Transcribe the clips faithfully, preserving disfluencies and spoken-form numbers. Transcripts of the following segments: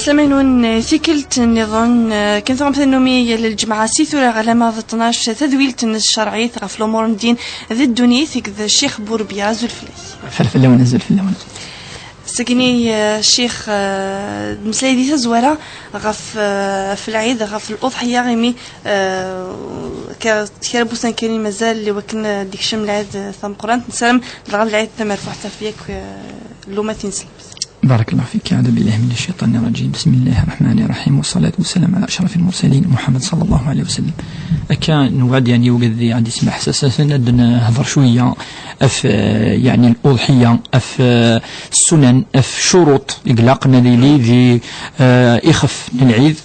Tamaynun, eh, tikkelt nniḍen, eh, kan tuɣem tannumi yal lǧemɛa si tura ɣer lama d ṭnac, tadwilt n tcerɛit ɣef lumuṛ n ddin d ddunit, akked Ccix Burbiya. Azul fell-ak. Azul fell-awen, azul fell-awen. Segni, eh, Ccix, eh, d meslay di tazwara ɣef, eh, ɣef lɛid, ɣef l'uḍḥiya, imi, eh, ka-, kra n wussan kan i mazal i wakken, eh, d-ikcem lɛid, eh, tameqqrant. Nessaram dɣa d lɛid tamerfuḥt ɣef yakk, eh, lumma tineslemt. بارك الله فيك. أعوذ بالله من الشيطان الرجيم. بسم الله الرحمن الرحيم. والصلاة والسلام على أشرف المرسلين محمد صلى الله عليه وسلم. Akka newɛed, yani, wigad i ɣ-d-yesmeḥsasen ad nehder cwiya ɣef, eh, yani, l'uḍḥiya, ɣef, eh, ssunan, ɣef ccuruṭ i ilaqen ad yili di, eh, ixef n lɛid,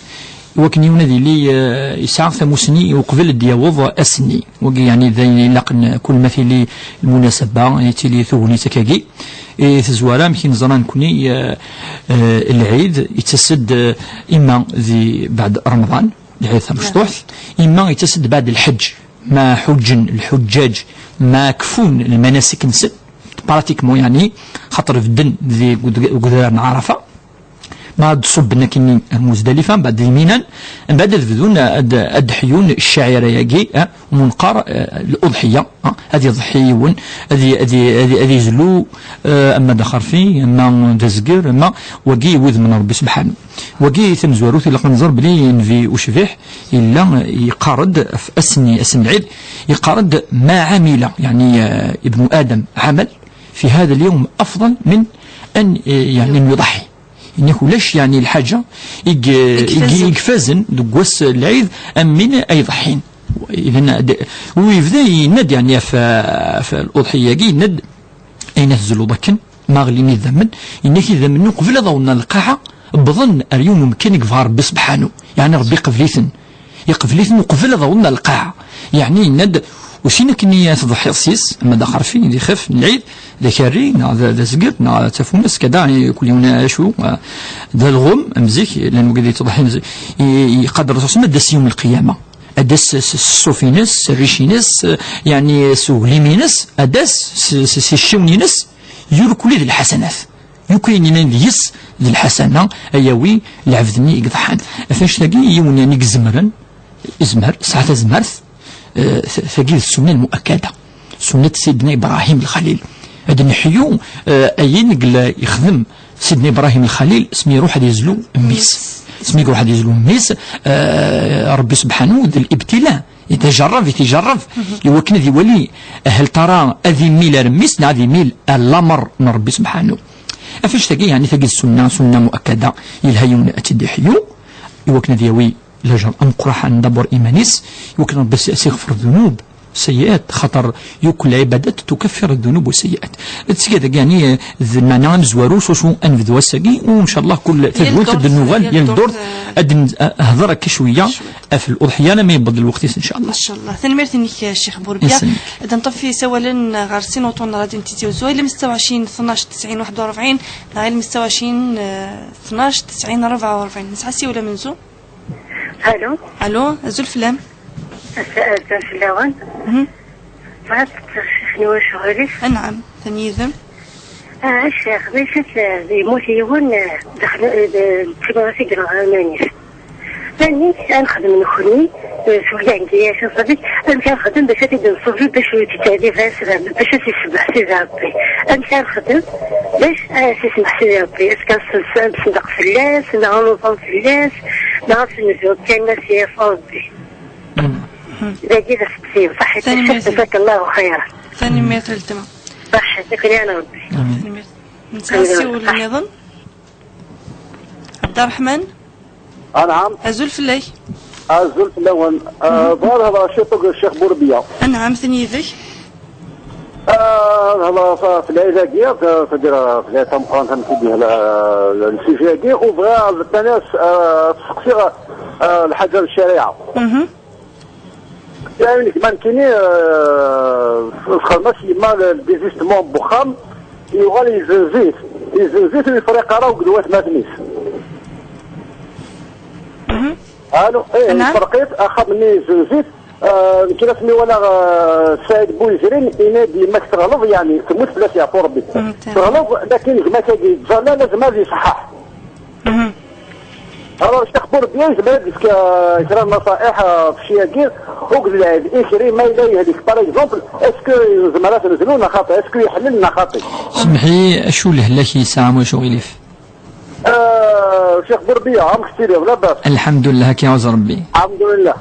i wakken yiwen ad yili, eh, yesɛa tamusni uqbel ad d-yaweḍ ass-nni. Wagi, yani, d ayen ilaqen kul ma tili lmunasaba, i tili tegnit akkagi. I tezwara, amek i neẓra nekni, eh, eh, lɛid yettas-d, eh, imma di beɛd Remḍan, lɛid tamecṭuḥt, imma yettas-d beɛd lḥeǧ, ma ḥuǧǧen lḥuǧǧaǧ, ma kfun lmanasik-nsen, pratiquement, yani, xaṭer bedden di, deg udrar n Ɛarafa. Ma ad ṣubben akkenni ar Muzdalifa, mbeɛd di Minan, mbeɛd ad bdun ad, ad ḥyun ccaɛira-agi, eh, umunqar, eh, l'uḍḥiya, eh, ad iḍḥi yiwen, ad i-, ad i-, ad i-, ad izlu, eh, ama d axerfi, ama d azger, ama wagi i wudem n Ṛebbi sebḥanu. Wagi tamezwarut ilaq ad nẓer belli Nnbi ucbiḥ yella yeqqar-d ɣef ass-nni, ass n lɛid, yeqqar-d: "Ma ɛamila", yani, eh, ibnu Adam ɛamal, "fi hada l-yawm afḍal min an, eh, yani, an yuḍaḥi." Ini-k ulac, yani, lḥaǧa i g-, i g-, i ifazen deg wass n lɛid am win ay iḍḥin. Idan, d-, u yebda yenna-d, yani, ɣef, ɣef l'uḍḥiya-agi, yenna-d ayen ad tezluḍ akken, ma ɣlin idammen, yenna-k idammen uqbel ad awḍen ar lqaɛa, wwḍen ar yiwen umkan i yebɣa Ṛebbi sebḥanu, yani Ṛebbi iqbel-iten. Iqbel-iten uqbel ad awḍen ar lqaɛa. Yeɛni yenna-d, usin akken i tḍeḥḥiḍ s-is, ama d axerfi, d ixef n lɛid, d akerri, neɣ d, d azger, neɣ d tafunast, kada, i kul yiwen acu, eh, d alɣem, am zik, llan wigad yettḍeḥḥin, i, i, iqader Ṛṛasul ad d-tas yawm lqiyama. Ad d-tas s, s, s ṣṣuf-ines, s rric-ines, eh, yeɛni s uglim-ines, ad d-tas s, s, s icciwen-ines, yurkuli d lḥasanat. Yuki yinnan deg-s d lḥasana, ay awi lɛebd-nni i iḍḥan. Ɣef annect-agi, yiwen yani izemren, izmer, sɛa tazmert, eh, t-, tagi d ssunna lmuakkada. Ssunna n Sidna Ibrahim Lxalil. Ad neḥyu, eh, ayen i yella yexdem Sidna Ibrahim Lxalil, asmi iruḥ ad yezlu mmi-s. Asmi iruḥ ad yezlu mmi-s, eh, Ṛebbi sebḥanu d libtila. Yetjerreb, yetjerreb, i wakken ad iwali hal tara ad imil ar mmi-s neɣ ad imil ar lamer n Ṛebbi sebḥanu. Ɣef annect-agi, yeɛni, tagi d ssunna, ssunna muakkada, yelha yiwen ad tt-id-iḥyu, i wakken ad yawi lajer ameqqraḥan d'abord iman-is, i wakken Ṛebbi as-, as-iɣfer ddunub, sayyi'at, xaṭer yakk lɛibadat tukaffir ddunub wa sayyi'at. Ttga dagi, yeɛni, d lmeɛna amezwaru s wacu ad nebdu ass-agi, u ncallah kul tadwilt ad d-nuɣal, yal ddurt, eh, ad n-, eh, hder akka cwiya ɣef l'uḍḥiya, alamma yewweḍ lweqt-is, ncallah. Ncallah. Tanemmirt-inek, Ccix Burbiya. Ad nṭef isawalen ɣer sin uṭun n Radio n Tizi Uzzu, alem ستة وعشرين اثناش تسعين واحد وأربعين, neɣ alem ستة وعشرين, eh, اثناش تسعين أربعة وأربعين. Nesɛa asiwel amenzu. Allô? Allô, azul fell-am. Azul fell-awen. Mhm. Bɣiɣ ad ṭṭfeɣ ccix n wacɣel-is. Anɛam, atan yid-m. Ah, a ccix, d acu-t, eh, yemmut yiwen, eh, daxel, eh, d, d timɣurin i yenɣa iman-is. Amek ad nexdem nekni, eh, s wigi n gayas, amek ad nexdem bac ad t-id-nṣubi, bac ur yettɛeddi ara s Rebbi, bac ad t-yesbeḥ Sidi Rebbi? Amek ad nexdem bac ad t-yesbeḥ Sidi Rebbi? Est-ce que ad nsendeq fell-as, neɣ ad nuḍen fell-as, neɣ ad s-nezhu kan ad s-yaf Rebbi? Dagi d aseqsi, ṣaḥit. Tanemmirt. Jazakallahu xayran. Tanemmirt a weltma. Ṣaḥit, akk-, Rebbi. Tanemmirt. Nesɛa asiwel nniḍen. Ɛebderreḥman? Anɛam. Azul fell-ak. Azul fell-awen. Ah, bɣiɣ ad hedreɣ ciṭuḥ akked Ccix Burbiya. Anɛam, atan yid-k. Ah, ad hedreɣ f-, f lɛid-agi, f-, f-, f lɛid tameqqrant, amek i d-yehla, ah, le sujet-agi, u bɣiɣ ad, ah, ad seqsiɣ, ah, lḥaǧa n ccariɛa. Mhm. Yeɛni gma nekkini, eh, txedm-as yemma le, le désistement n wexxam, yuɣal yezzenz-it, yezzenz-it ur yefriq ara akked watmaten-is. Mhm. Alo, eh, yefreq-it, axxam-nni yezzenz-it, eh, nekkini asmi walaɣ, eh, Saɛid Buyezrin, yenna-d yemma-k teɣleḍ, yeɛni temmut fell-as yeɛfu Rebbi. Mhm, teɣleḍ, lakin gma-k-agi yettẓalla, lazem ad iṣeḥḥaḥ. Mhm. Alors, Cheikh Bourbia, yezmer ad d-yefk, euh, kra n naṣa'iḥ, euh, f cci-agi, ugellid, ikri, ma yella yehlek, par exemple, est-ce que nezmer ad t-nezlu neɣ xaṭi? Est-ce que yeḥlel neɣ xaṭi? Semḥi, acu lehlak yesɛa, wacu ɣilif? Euh, Cheikh Bourbia, amek tettiliḍ? Labas? Lḥemdullah, ad k-iɛuz Rebbi. Lḥemdullah.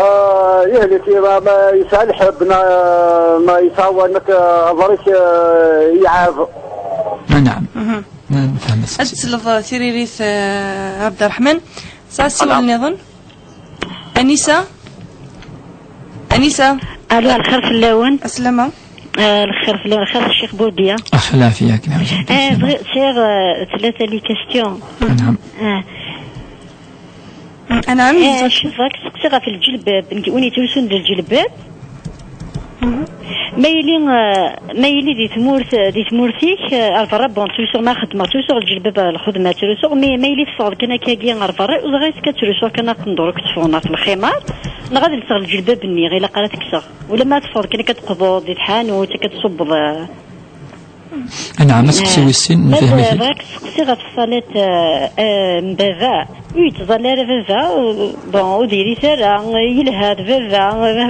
Euh, yehlek, ma, ma yesɛa lḥeb, neɣ, neɣ yesɛa wanek, euh, aḍar-ik, euh, iɛab. Anɛam. Mhm. Nfehhem. Ad tesleḍ tiririt, eh, Ɛebd Ṛṛeḥman. Tesɛa ssiwel niḍen? Anisa? Anisa? Alo, lxir fell-awen. Aslama. Eh, lxir fell-awen, lxir a Ccix Burdiya. Ax lɛafiya, akken ɛawzent. Eh, bɣiɣ, sɛiɣ, eh, tlata les questions. Anɛam. Eh. Anɛam, eh, cuf, rak seqsi ɣef lǧelbab. Nekk, win yettrusun d lǧelbab. Mhm. Ma yili, eh, ma yili di tmurt, di tmurt-ik, eh, ar berra, bon, ttrusuɣ ma xeddmeɣ, ttrusuɣ lǧelbab, eh, lxedma ttrusuɣ, mais ma yili teffɣeḍ kan akkagi ar berra, ur ẓriɣ est-ce que ad ttrusuɣ kan aqendur akked teffɣen ɣef lximar, neɣ ad lseɣ lǧelbab-nni, ilaq ara ad t-kkseɣ. Wala ma teffɣeḍ kan akka tqebḍ di tḥanut, akka tṣubbeḍ, eh, Anɛam, aseqsi wis sin, ma nfehhem-it-id. Bɣiɣ ad seqsiɣ ɣef ṣṣalat, eh, eh, n baba. Ur yettẓalla ara baba, bon, ur diri-t ara, yelha d baba,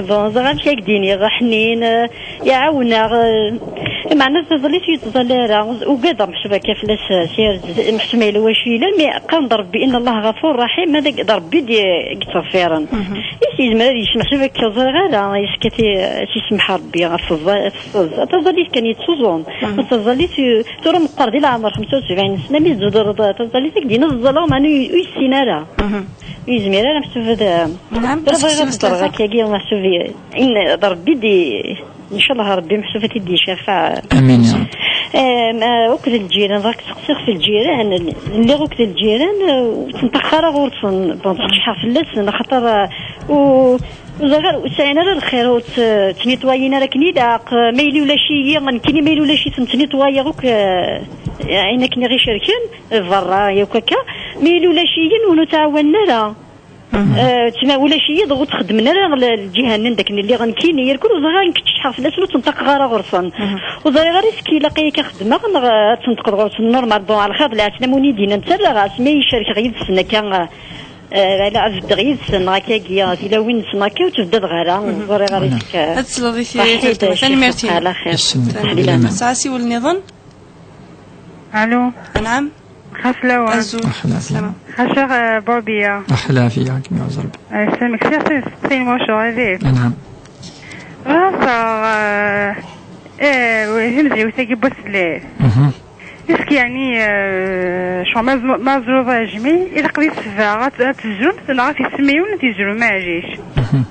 bon, ẓer amek ad k-d-iniɣ, ḥnin, eh, iɛawen-aɣ, eh, meɛna taẓallit ur yettẓalla ara, ugadeɣ meḥsub akka fell-as, eh, s yar-, meḥsub ma yella wacu yellan, mais qqaren-d Rebbi, inna Allaha ɣafur raḥim, ma d, d Rebbi i d-, i yettɣeffiren. Mhm. Is yezmer ad yecmeḥ, meḥsub akka ẓriɣ ara, yeskati, eh, s yismeḥ Rebbi ɣef tẓa-, ɣef tẓallit kan yettuẓun. Mhm. Ma d taẓallit, eh, tura meqqer di leɛmer, xemsa u sebɛin sna, mi tzedreḍ taẓallit, ad k-d-yini ẓẓaleɣ, meɛna ur, ur yessin ara. Mhm. Ur yezmir ara meḥsub ad, nɛam, tura bɣiɣ ad ẓreɣ akkagi, meḥsub i-, in-, d Rebbi d-, incallah Rebbi meḥsub ad t-id-icafeɛ. Amin, ya Rebbi. Eh, ma, akked lǧiran, rak seqsiɣ f lǧiran, lliɣ akked lǧiran, eh, ur ttneṭṭaqeɣ ara ɣur-sen, bon, ttqejḥeɣ fell-asen, axaṭer, eh, u-, ur ẓriɣ ara, ur sɛin ara lxir, ur tt-, ttnitwayin ara akken ilaq. Ma yili ulac-iyi, nekkini ma yili ulac-iten, ttnitwayeɣ akk, eh, ayen akken i ɣ-icerken, berra, yakk akka. Ma yili ulac-iyi, ur ttɛawanen ara. Mhm. Eh, ttma ulac-iyi, dɣa ur ttxeddmen ara l-, lǧiha-nni anda akken lliɣ nekkini, irkul ur ẓriɣ ara nekk ttecḥeɣ fell-asen, ur ttneṭṭaqeɣ ara ɣur-sen. Mhm. Ur ẓriɣ ara est-ce que ilaq-iyi ad xedmeɣ, neɣ ad tneṭqeḍ ɣur-sen normal. Bon, ɛla xir, d leɛtlama ur yi-d-nnant ara, asmi i cerkeɣ yid-sen akka, eh, Eh, ala, beddeɣ yid-sen, akkagi, tilawin-nsen akka, ur ttbeddadeɣ ara, mhm, ur ẓriɣ ara. Voilà. Ad tesleḍ i tira. Tanemmirt-im. Ala xir. Yesselmed. Tanemmirt. Nesɛa asiwel nniḍen? Alo. Anɛam. Xas lawan. Azul. Axla. Slama. Xas, eh, Burbiya. Axla, fiya, kem yuɛez Rebbi. Eh, yesselmek, sɛiɣ tisteqsiyin, ma ulac aɣilif. Anɛam. Ɣas, eh, eh, timezliwt-agi n wass n lɛid. Mhm. Est-ce que, yeɛni, euh, ccɣel ma z-, ma tzewreḍ ajmi, ilaq di ssebɛa ad, ad tezrum, neɣ ɣef yisem yiwen ad tezrum, maɛlic? Mhm.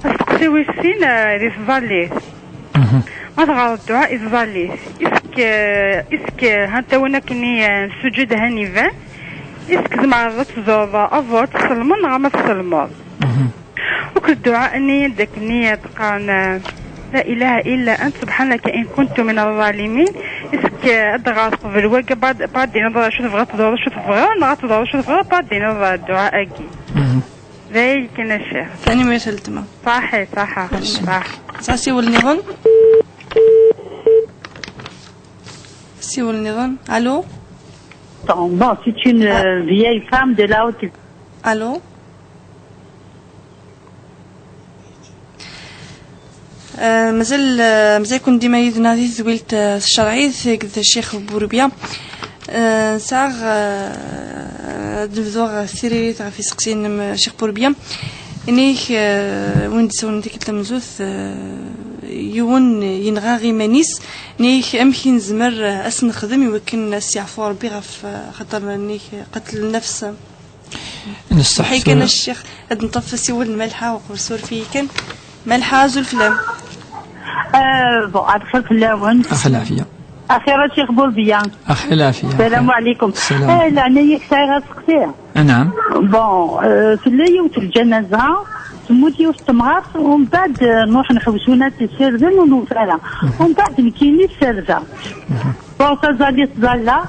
Asteqsi wis sin, euh, di tẓallit. Mhm. Ma teɣreḍ dduɛa i tẓallit, est-ce que, est-ce que, ha-t-a win akken i, euh, nsuǧǧed han iban, est-ce que tzemreḍ ad tezreḍ avant ad tselmeḍ neɣ ama tselmeḍ? Mhm. Akked dduɛa-nni, d akken i d-qqaren, eh, "La ilaha illa ant, subhanaka in kuntu min az-zalimin." Est-ce que ad dɣa teqbel wagi, pas d-, pas d-tiniḍ acu tebɣiḍ, ad teẓreḍ acu tebɣiḍ, neɣ ad teẓreḍ acu tebɣiḍ, pas d-tiniḍ dduɛa-agi? Mhm. D aya kan, a ccix. Tanemmirt a weltma. Ṣaḥi, ṣaḥa, ṣaḥ. Sɛiɣ asiwel nniḍen? Asiwel nniḍen. Allô? Bon, c'est une, euh, vieille femme de là où tu... Allô? Eh, mazal, eh, mazal-ken dima yid-neɣ di tedwilt, eh, tcerɛit akked Ccix Burbiya. Eh, sɛiɣ, eh, ad nebdu ɣer tiririt ɣef iseqsiyen-nnem, eh, Ccix Burbiya. Inik, eh, win d-isawlen tikkelt tamenzut, eh, yiwen yenɣa iman-is. Inik, amek i nezmer, eh, ad s-nexdem i wakken ad s-yeɛfu Rebbi ɣef, eh, xaṭer, inik, qatl nnefs? Nesteḥ tura. Ccix, ad nṭef asiwel n Malḥa, uqbel suref-iyi kan. Malḥa, azul fell-am. Euh, bon, ad xir fell-awen. Ax lɛafiya. Axir a Ccix Burbiya. Ax lɛafiya. Salam ɛlikum. Salam. Eh, leɛnaya-k, sɛiɣ aseqsi. Anɛam. Bon, euh, tella yiwet lǧanaza, temmut yiwet temɣart, umbeɛd, euh, nruḥ nḥewwes win ad tt-issirden ur nufi ara. Mhm. Umbeɛd nekkini ssardeɣ. Mhm. Bon, taẓallit ẓalleɣ.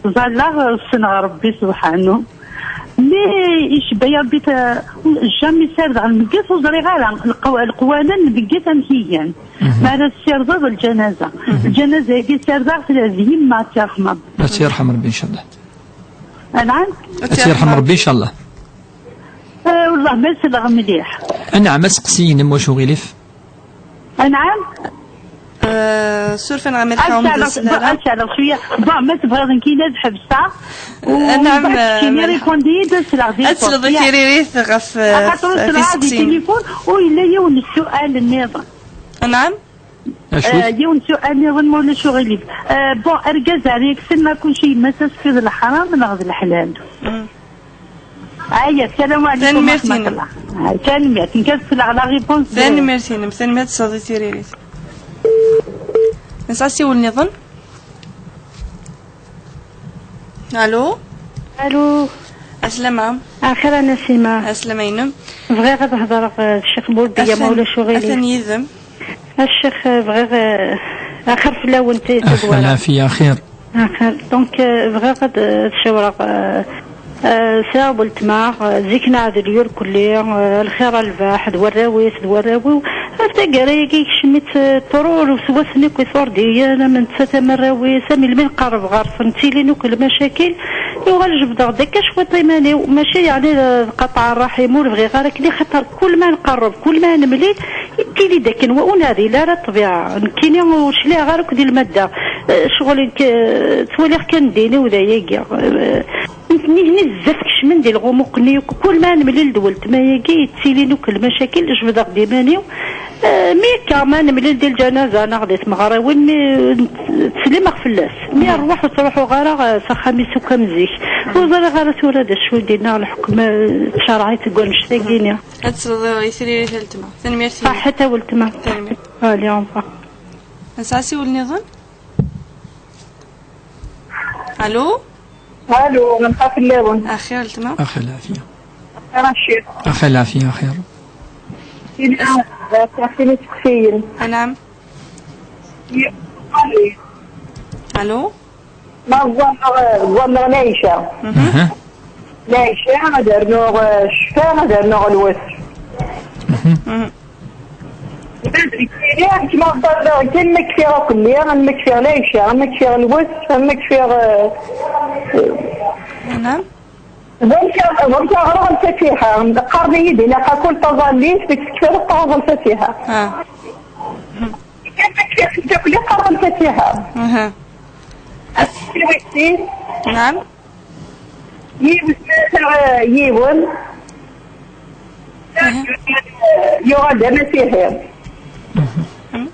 Ẓalleɣ, ssneɣ Rebbi subḥanu. Mi icebba-yi Rebbi, ta-, jamais ssardeɣ lmeggit, ur ẓriɣ ara. Leqw-, leqwanen n lmeggit amek i gan. Mhm. Mi ara tessirdeḍ lǧanaza. Mhm. Lǧanaza-agi ssardeɣ-tt d yemma, ad tt-yerḥem Rebbi. Ad tt-yerḥem Rebbi, incallah. Anɛam? Ad tt-yerḥem Rebbi, ncallah. Eh, wellah ma selleɣ mliḥ. Anɛam, aseqsi-inem, wacu ɣilif? Anɛam? Eh, surfen ɣer ad ceɛleɣ, ad ceɛleɣ cwiya. Bon, ma tebɣiḍ nekkini ad ḥebseɣ. Anɛam, mbeɛd keččini, eh, ripondi-yi-d, ad sleɣ di ad sleḍ i tiririt ɣef, eh, axaṭer ur sleɣ di tilifun, u yella yiwen n ssual nniḍen. Anɛam? Acu? Eh, yiwen sual niḍen, ma ulac uɣilif. Eh, bon, argaz ar yaksen ma kulci yemma-s, asked leḥram neɣ d leḥlal? Mm. Aya, salam alaikum. Tanemmirt-inem. Wa rahmatullah. Ay, tanemmirt. Nekk ad sleɣ la réponse de... Tanemmirt-inem. Tanemmirt s tiririt. Nesɛa asiwel niḍen? Alo? Alo? Aslama. Axir a Nasima. Aslama-inem. Bɣiɣ ad hedreɣ, eh, d Ccix Burdiya, ma ulac uɣilif. Atan yid-m. A Ccix, eh, bɣiɣ, eh, axir fell-awen, ti-, axir, tazwara. Lɛafiya, axir. Axir. Donc, eh, bɣiɣ ad, eh, ad cawreɣ, eh, eh, sɛiɣ weltma, eh, zik neɛdel yur kulli, eh, lxir a lbaḥ, d warraw-is, d warraw-iw. Ɣef taggara-agi, ikcem-itt, eh, ṭrur, u s wass-nni akk iturdiyen, am nettat, am warraw-is, am ilmi nqerreb ɣer-sen, ttilin akk lmacakil. Yuɣal jebdeɣ-d akka cwiṭ iman-iw, mačči yeɛni d qaṭeɛ rraḥim, ur bɣiɣ ara akken, axaṭer kul ma nqerreb, kul ma nemlil, yettili-d akken wa ur neɛdil ara ṭṭbiɛa. Nekkini ur cliɛeɣ ara akk di lmadda. Eh, ccɣel nekk, eh, ttwaliɣ kan ddin-iw d ayagi. Eh, nitni, nitni bezzaf kecmen di lɣumuq-nni akk. Kul ma nemlil d weltma-agi, yettilin akk lmacakil, jebdeɣ-d iman-iw. Eh, mi akka ma nemlil di lǧanaza neɣ di tmeɣriwin, mi, ttsellimeɣ fell-as. Mi rrwaḥ ur ttruḥuɣ ara, eh, s axxam-is akk am zik. Ur ẓriɣ ara tura d acu i d-yenna lḥukm, eh, tcerɛit deg wannect-agi-nni. Ad tesleḍ i tririt a weltma. Tanemmirt-inek. Ṣaḥḥit a weltma. Tanemmirt. Allez, au revoir. Nesɛa asiwel niḍen? Alo? Alo, nqa fell-awen. Axir, weltma? Axir, lɛafiya. Axir, a Ccix. Axir, lɛafiya, axir. Tina, ɣer taxin iseqsiyen. Anɛam. Ye-, Alo? Ma ẓẓalleɣ, ẓẓalleɣ Lɛica. Mhm. Aha. Lɛica, ad rnuɣ, eh, ccfa, ad rnuɣ lwes. Mhm. Mhm. Ttiliɣ kma ẓẓalleɣ kan, ma kfiɣ akelli, ma kfiɣ Lɛica, ma kfiɣ lwes, ma kfiɣ, eh, Anɛam. Ɣur-k, ɣur-k ɣreɣ Lfatiḥa. Qqaren-iyi-d ilaq akk taẓallit, deg tekfiḍ qqareɣ Lfatiḥa. Ah. Kan ma kfiɣ akelli qqareɣ Lfatiḥa. Aha. Ass n lwis. Anɛam. Yiwen, yiwen. Aha. Yuɣal d amasiḥi. Mhm.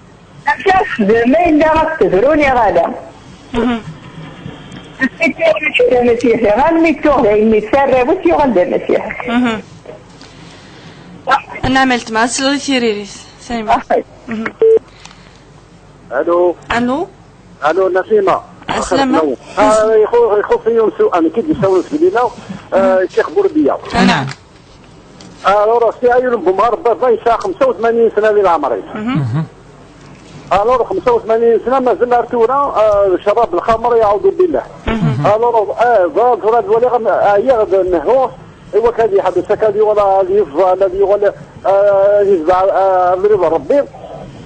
Amek ara texdem ma yella ad tebru neɣ ala? Mhm. Amek ara tečč d amasiḥi, almi tuɣ d ayen-nni s arraw-is yuɣal d amasiḥi. Mhm. Anɛam a weltma, ad tesleḍ i tiririt. Tanemmirt. Axi. Mhm. Alo. Alo. Alo, Nasima. Aslama. Axir fell-awen. Ah, ixu-, ixuṣṣ-iyi umsu-, ah, nekk i d-yessawlen seg Lila, ah, Ccix Burbiya. Anɛam. Alors, sɛiɣ yiwen n umɣar, baba yesɛa xemsa u tmanyin sna di leɛmer-is. Mhm. Mhm. Alors, xemsa u tmanyin sna, mazal ar tura, ah, cerrab lxamer, yaɛudu billah. Mhm. Alors, ah, ẓriɣ tura d waliɣ, ah, ɛyiɣ d nnehhu, i wakka ad yeḥbes, akka ad yuɣal ad yezḍal, ad yuɣal, ah, ad yezḍal, ah, abrid n Rebbi.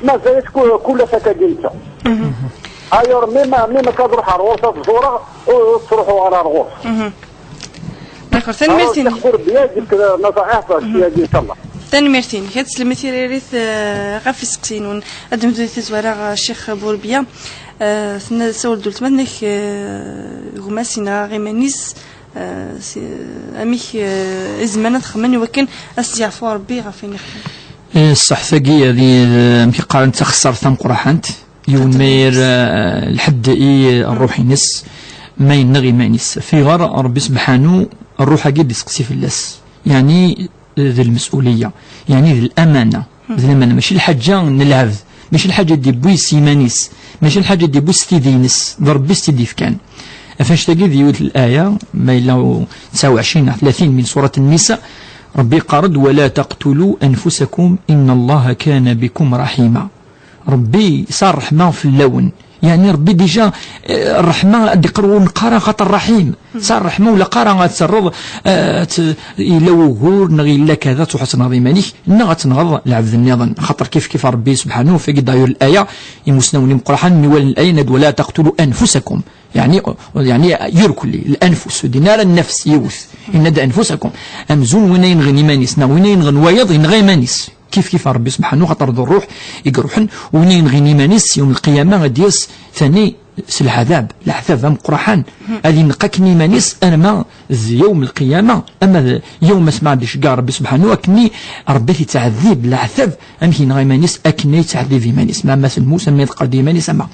Mazal-it ku-, kul ass akkagi netta. Mhm. Ailleurs, même, même akka ad ruḥeɣ ɣur-s ad t-ẓureɣ, ur, ur ttruḥuɣ ara ɣur-s. Mhm. D'accord, tanemmirt-inek. Alors, Ccix Burbiya, ǧibet naṣaḥiḥ, mhm, ticki-agi, inchallah. Tanemmirt-inek. Ad teslem i tiririt, eh, ɣef iseqsiyen-nwen. Ad d-nebdu di tazwara, eh, Ccix Burbiya. Eh, tenna, tessawel-d weltma-tnek, eh, gma-s yenɣa iman-is, eh, si-, amek, eh, i zemren ad xedmen i wakken ad s-yeɛfu Rebbi ɣef wayen i xedmen? Eh, ṣṣeḥ, tagi, ad i-, eh, amek i qqaren, d taxessart tameqqrant. Yiwen ma yerra, eh, lḥedd i, eh, ṛṛuḥ-ines, ma yenneɣ iman-is. Fiɣer Ṛebbi sebḥanu, ṛṛuḥ-agi d-iseqsi fell-as. Yeɛni, eh, d lmesuliyya. Yeɛni d lamana. D lamana. Mačči lḥaǧa n lɛebd. Mačči lḥaǧa i d-yewwi s yiman-is. Mačči lḥaǧa i d-yewwi s tidi-ines. D Ṛebbi i s-tt-id-yefkan. Ɣef annect-agi d yiwet n laya, ma yella u-, tesɛa u ɛecrin neɣ tlatin min surat Nnisa, Ṛebbi yeqqar-d: "ولا تقتلوا أنفسكم إن الله كان بكم رحيما." Ṛebbi yesɛa ṛṛeḥma fell-awen. Yeɛni Ṛebbi déjà, eh, ṛṛeḥma ad d-iqqar ur neqqar ara xaṭer ṛaḥim. Sa ṛṛeḥma ula qqar ad terreḍ, eh, ad t-, yella wugur neɣ yella kada, tṛuḥ ad tenɣeḍ iman-ik, neɣ ad tenɣeḍ lɛebd nniḍen. Xaṭer kif kif Ṛebbi subḥanu, fagi d'ailleurs l'aya, imusnawen imeqqraḥen mi walan l'aya, yenna-d: "ولا تقتلوا أنفسكم". Yeɛni, yeɛni irkelli, l'anfus, ur din ara nnefs yiwet. Yenna-d: "أنفسكم". Amzun win ay yenɣin iman-is, neɣ win ay yenɣin wayeḍ, yenɣa iman-is. Kif kif Ṛebbi subḥanu, xaṭer d ṛṛuḥ i iṛuḥen, win yenɣin iman-is, yawm lqiyama ad d-yas tani s lɛadab, leɛtab ameqqraḥan, ad ineqq akken iman-is arma d yawm lqiyama, ama d yawm asma ad d-iceggeɛ Ṛebbi subḥanu, akken Ṛebbi ad yettɛeddib leɛtab, amek yenɣa iman-is, akken ay yettɛeddib iman-is, ma ama s lmus, ama yeḍqer-d iman-is, ama.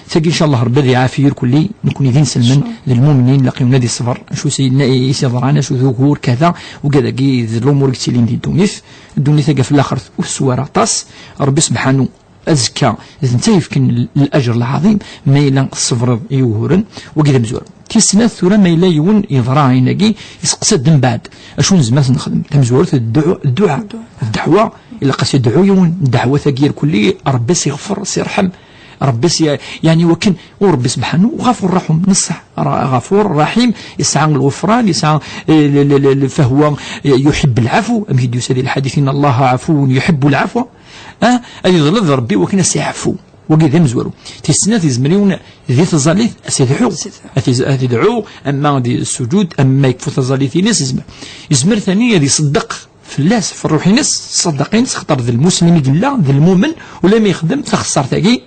Tagi, ncallah, Ṛebbi ad iɛafi irkelli, nekni d inselmen, d lmumnin, laqi-wen ad iṣber, acu s-, i s-yeḍran, acu d ugur, kada, ugad-agi d lumuṛ i yettilin di ddunit. Ddunit-agi ɣef laxert ur teswa ara aṭas. Ṛebbi subḥanu, azekka, d netta yefken l-, laǧer lɛaḍim, ma yella tṣebreḍ i wuguren, wagi d amezwaru. Tis snat, tura ma yella yiwen yeḍra ayen-agi, iseqsa-d mbeɛd, acu nezmer ad nexdem? Tamezwarut d dduɛ-, dduɛa. Ddeɛwa, ilaq ad s-idɛu yiwen, ddeɛwat-agi irkelli, Ṛebbi s-iɣfer, s-irḥem, Ṛebbi s-, yeɛni wakken, u Ṛebbi subḥanu, ɣafur raḥum, neṣṣeḥ, ra-, ɣafur raḥim, yesɛa lɣufran, yesɛa, eh, l-, l-, l-, فهو يحب العفو, amek i d-yusa di lḥadit, إن الله عفو يحب العفو. Ah, ad yeḍleb Ṛebbi wakken ad s-iɛfu. Wagi d amezwaru. Tis snat, yezmer yiwen di tẓallit ad s-idɛu. S-, ad s-, ad idɛu, ama di sujud, ama yekfu taẓallit-ines, yezmer. Yezmer tani ad iṣeddeq fell-as, f ṛṛuḥ-ines, ṣṣadaqa-ines, xaṭer d lmuslim i yella, d lmumen, ula ma yexdem taxeṣṣart-agi,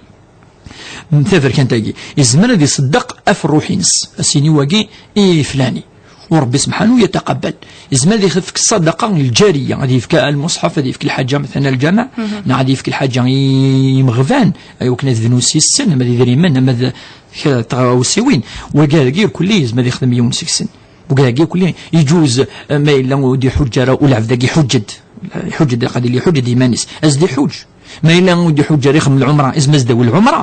taberkant-agi. Yezmer ad iṣeddeq af ṛṛuḥ-ines, ad s-yini wagi i flani. U Ṛebbi subḥanu yataqabbal. Yezmer ad yefk ṣṣadaqa lǧariya, ad yefk lmuṣḥaf, ad yefk lḥaǧa, matalan, lǧameɛ, neɣ ad yefk lḥaǧa i imeɣban, ay wakken ad bnun s yes-sen, ama d idrimen, ama d kra n tɣawsiwin. Wagi irkelli yezmer ad yexdem yiwen seg-sen. Wagi irkelli iǧuz, eh, ma yella ur d-iḥuǧǧ ara, u lɛebd-agi iḥuǧǧ-d. Iḥuǧǧ-d, ilaq ad yili iḥuǧǧ-d iman-is. Ad s-d-iḥuǧǧ. Ma yella ur d-iḥuǧǧ ara, ixdem lɛumra, yezmer ad s-d-yawi lɛumra.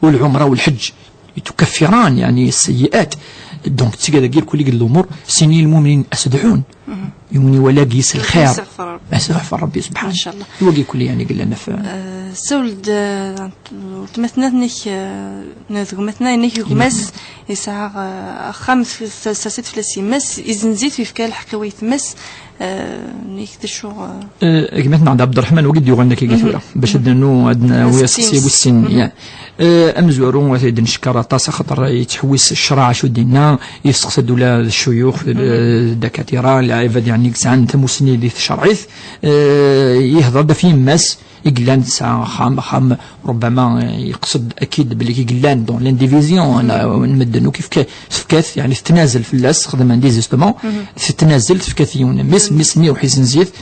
U lɛumra u lḥeǧǧ. يكفران، يعني، السيئات. Donc, tigad-agi irkelli deg lumuṛ, sin i lmumnin ad s-dɛun. Yiwen iwala deg-s lxir. Ad s-iɣfar Ṛebbi. Ad s-iɣfar Ṛebbi subḥanu. Ncallah. Wagi kulli, yani, yellan ɣef, eh, sawel-d, eh, weltma-tneɣ, eh, n gma-tneɣ, inek gma-s, yesɛa, eh, axxam, s-, s-, sers-it fell-as yemma-s, izenz-it, yefka lḥeqq i wayetma-s, eh, inek d acu, eh? Eh, gma-tneɣ Ɛebderreḥman, wagi d-yuɣalen akka tura. Bac ad d-nernu, ad nawi aseqsi wis sin, ya. Eh, amezwaru, ad t-id-neckeṛ aṭas, axaṭer yettḥewwis ccṛeɛ acu d-yenna, yesteqsa-d ula d ccuyux, eh, d dakatira, lɛibad, yani, yesɛan tamussni di tcerɛit, eh, yehdeṛ-d ɣef yemma-s, i yellan tesɛa axxam, axxam, ṛubbama, eh, yeqsed akid belli i yellan dans l'indivision, n medden, u kif ke-, tefka-t, yani, tettnazel fell-as, texdem un désistement, tettnazel, tefka-t yiwen mmi-s, mmi-s-nni iruḥ izenz-it,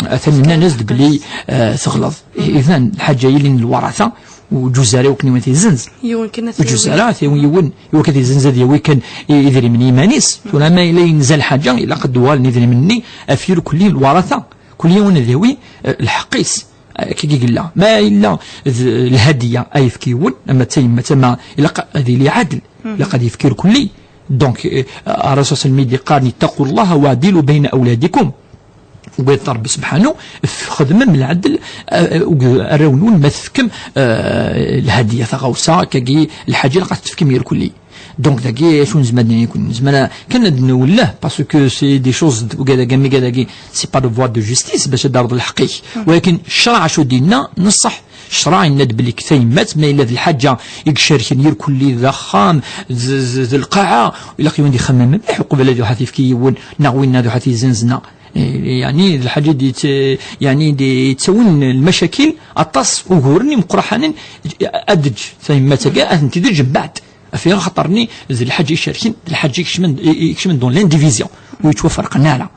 atan nnan-as-d belli, eh, teɣleḍ. Iban, lḥaǧa yellan lwaṛata, ur yeǧǧuz ara i wakken ad t-izenz. Yiwen kan ad t-yawi. Ur yeǧǧuz ara ad t-yawi yiwen, i wakken ad t-izenz ad yawi kan i-, idrimen i yiman-is. Tura ma yella yenza lḥaǧa, ilaq ad d-uɣalen idrimen-nni, af yir kulli lwaṛata. Kulli yiwen ad yawi, eh, lḥeqq-is. Akka i yella. Ma yella d lhadiya ay yefk yiwen, ama d tayemmat, ama ilaq ad yili ɛadel. Ilaq ad yefk irkelli. Donc, eh, Ṛṛasul sallam i d-yeqqaren: "اتقوا الله واعدلوا بين أولادكم". Ugadet Ṛebbi subḥanu, xedmem lɛedl, eh, eh, ug-, arraw-nwen ma tefkem, eh, lhadiya, taɣawsa, akkagi, lḥaǧa ilaq ad tefkem irkelli. Donc, dagi, acu nezmer ad nini kun? Nezmer kan ad nwelleh, parce que c'est des choses, ugad-agi, am igad-agi, c'est pas de voie de justice, bac ad d-terreḍ lḥeqq-ik. Walakin ccṛeɛ acu d-yenna, neṣṣeḥ, ccṛeɛ yenna-d belli tayemmat, ma yella d lḥaǧa i icerken irkelli d axxam, d, d, d lqaɛa, ilaq yiwen ad ixemmem mliḥ uqbel ad iruḥ ad t-yefk i yiwen, neɣ winna ad iruḥ ad t-izenz, neɣ, eh, yani, d lḥaǧa d-, yani, d-, yettawin lmacakil, aṭas uguren imeqqraḥanen, ad teǧǧ tayemmat-agi, ad tent-id-teǧǧ mbeɛd. Af axaṭer-nni d lḥaǧa icerken, d lḥaǧa ikecmen, i-, ikecmen dans l'indivision, ur yettwaferqen ara.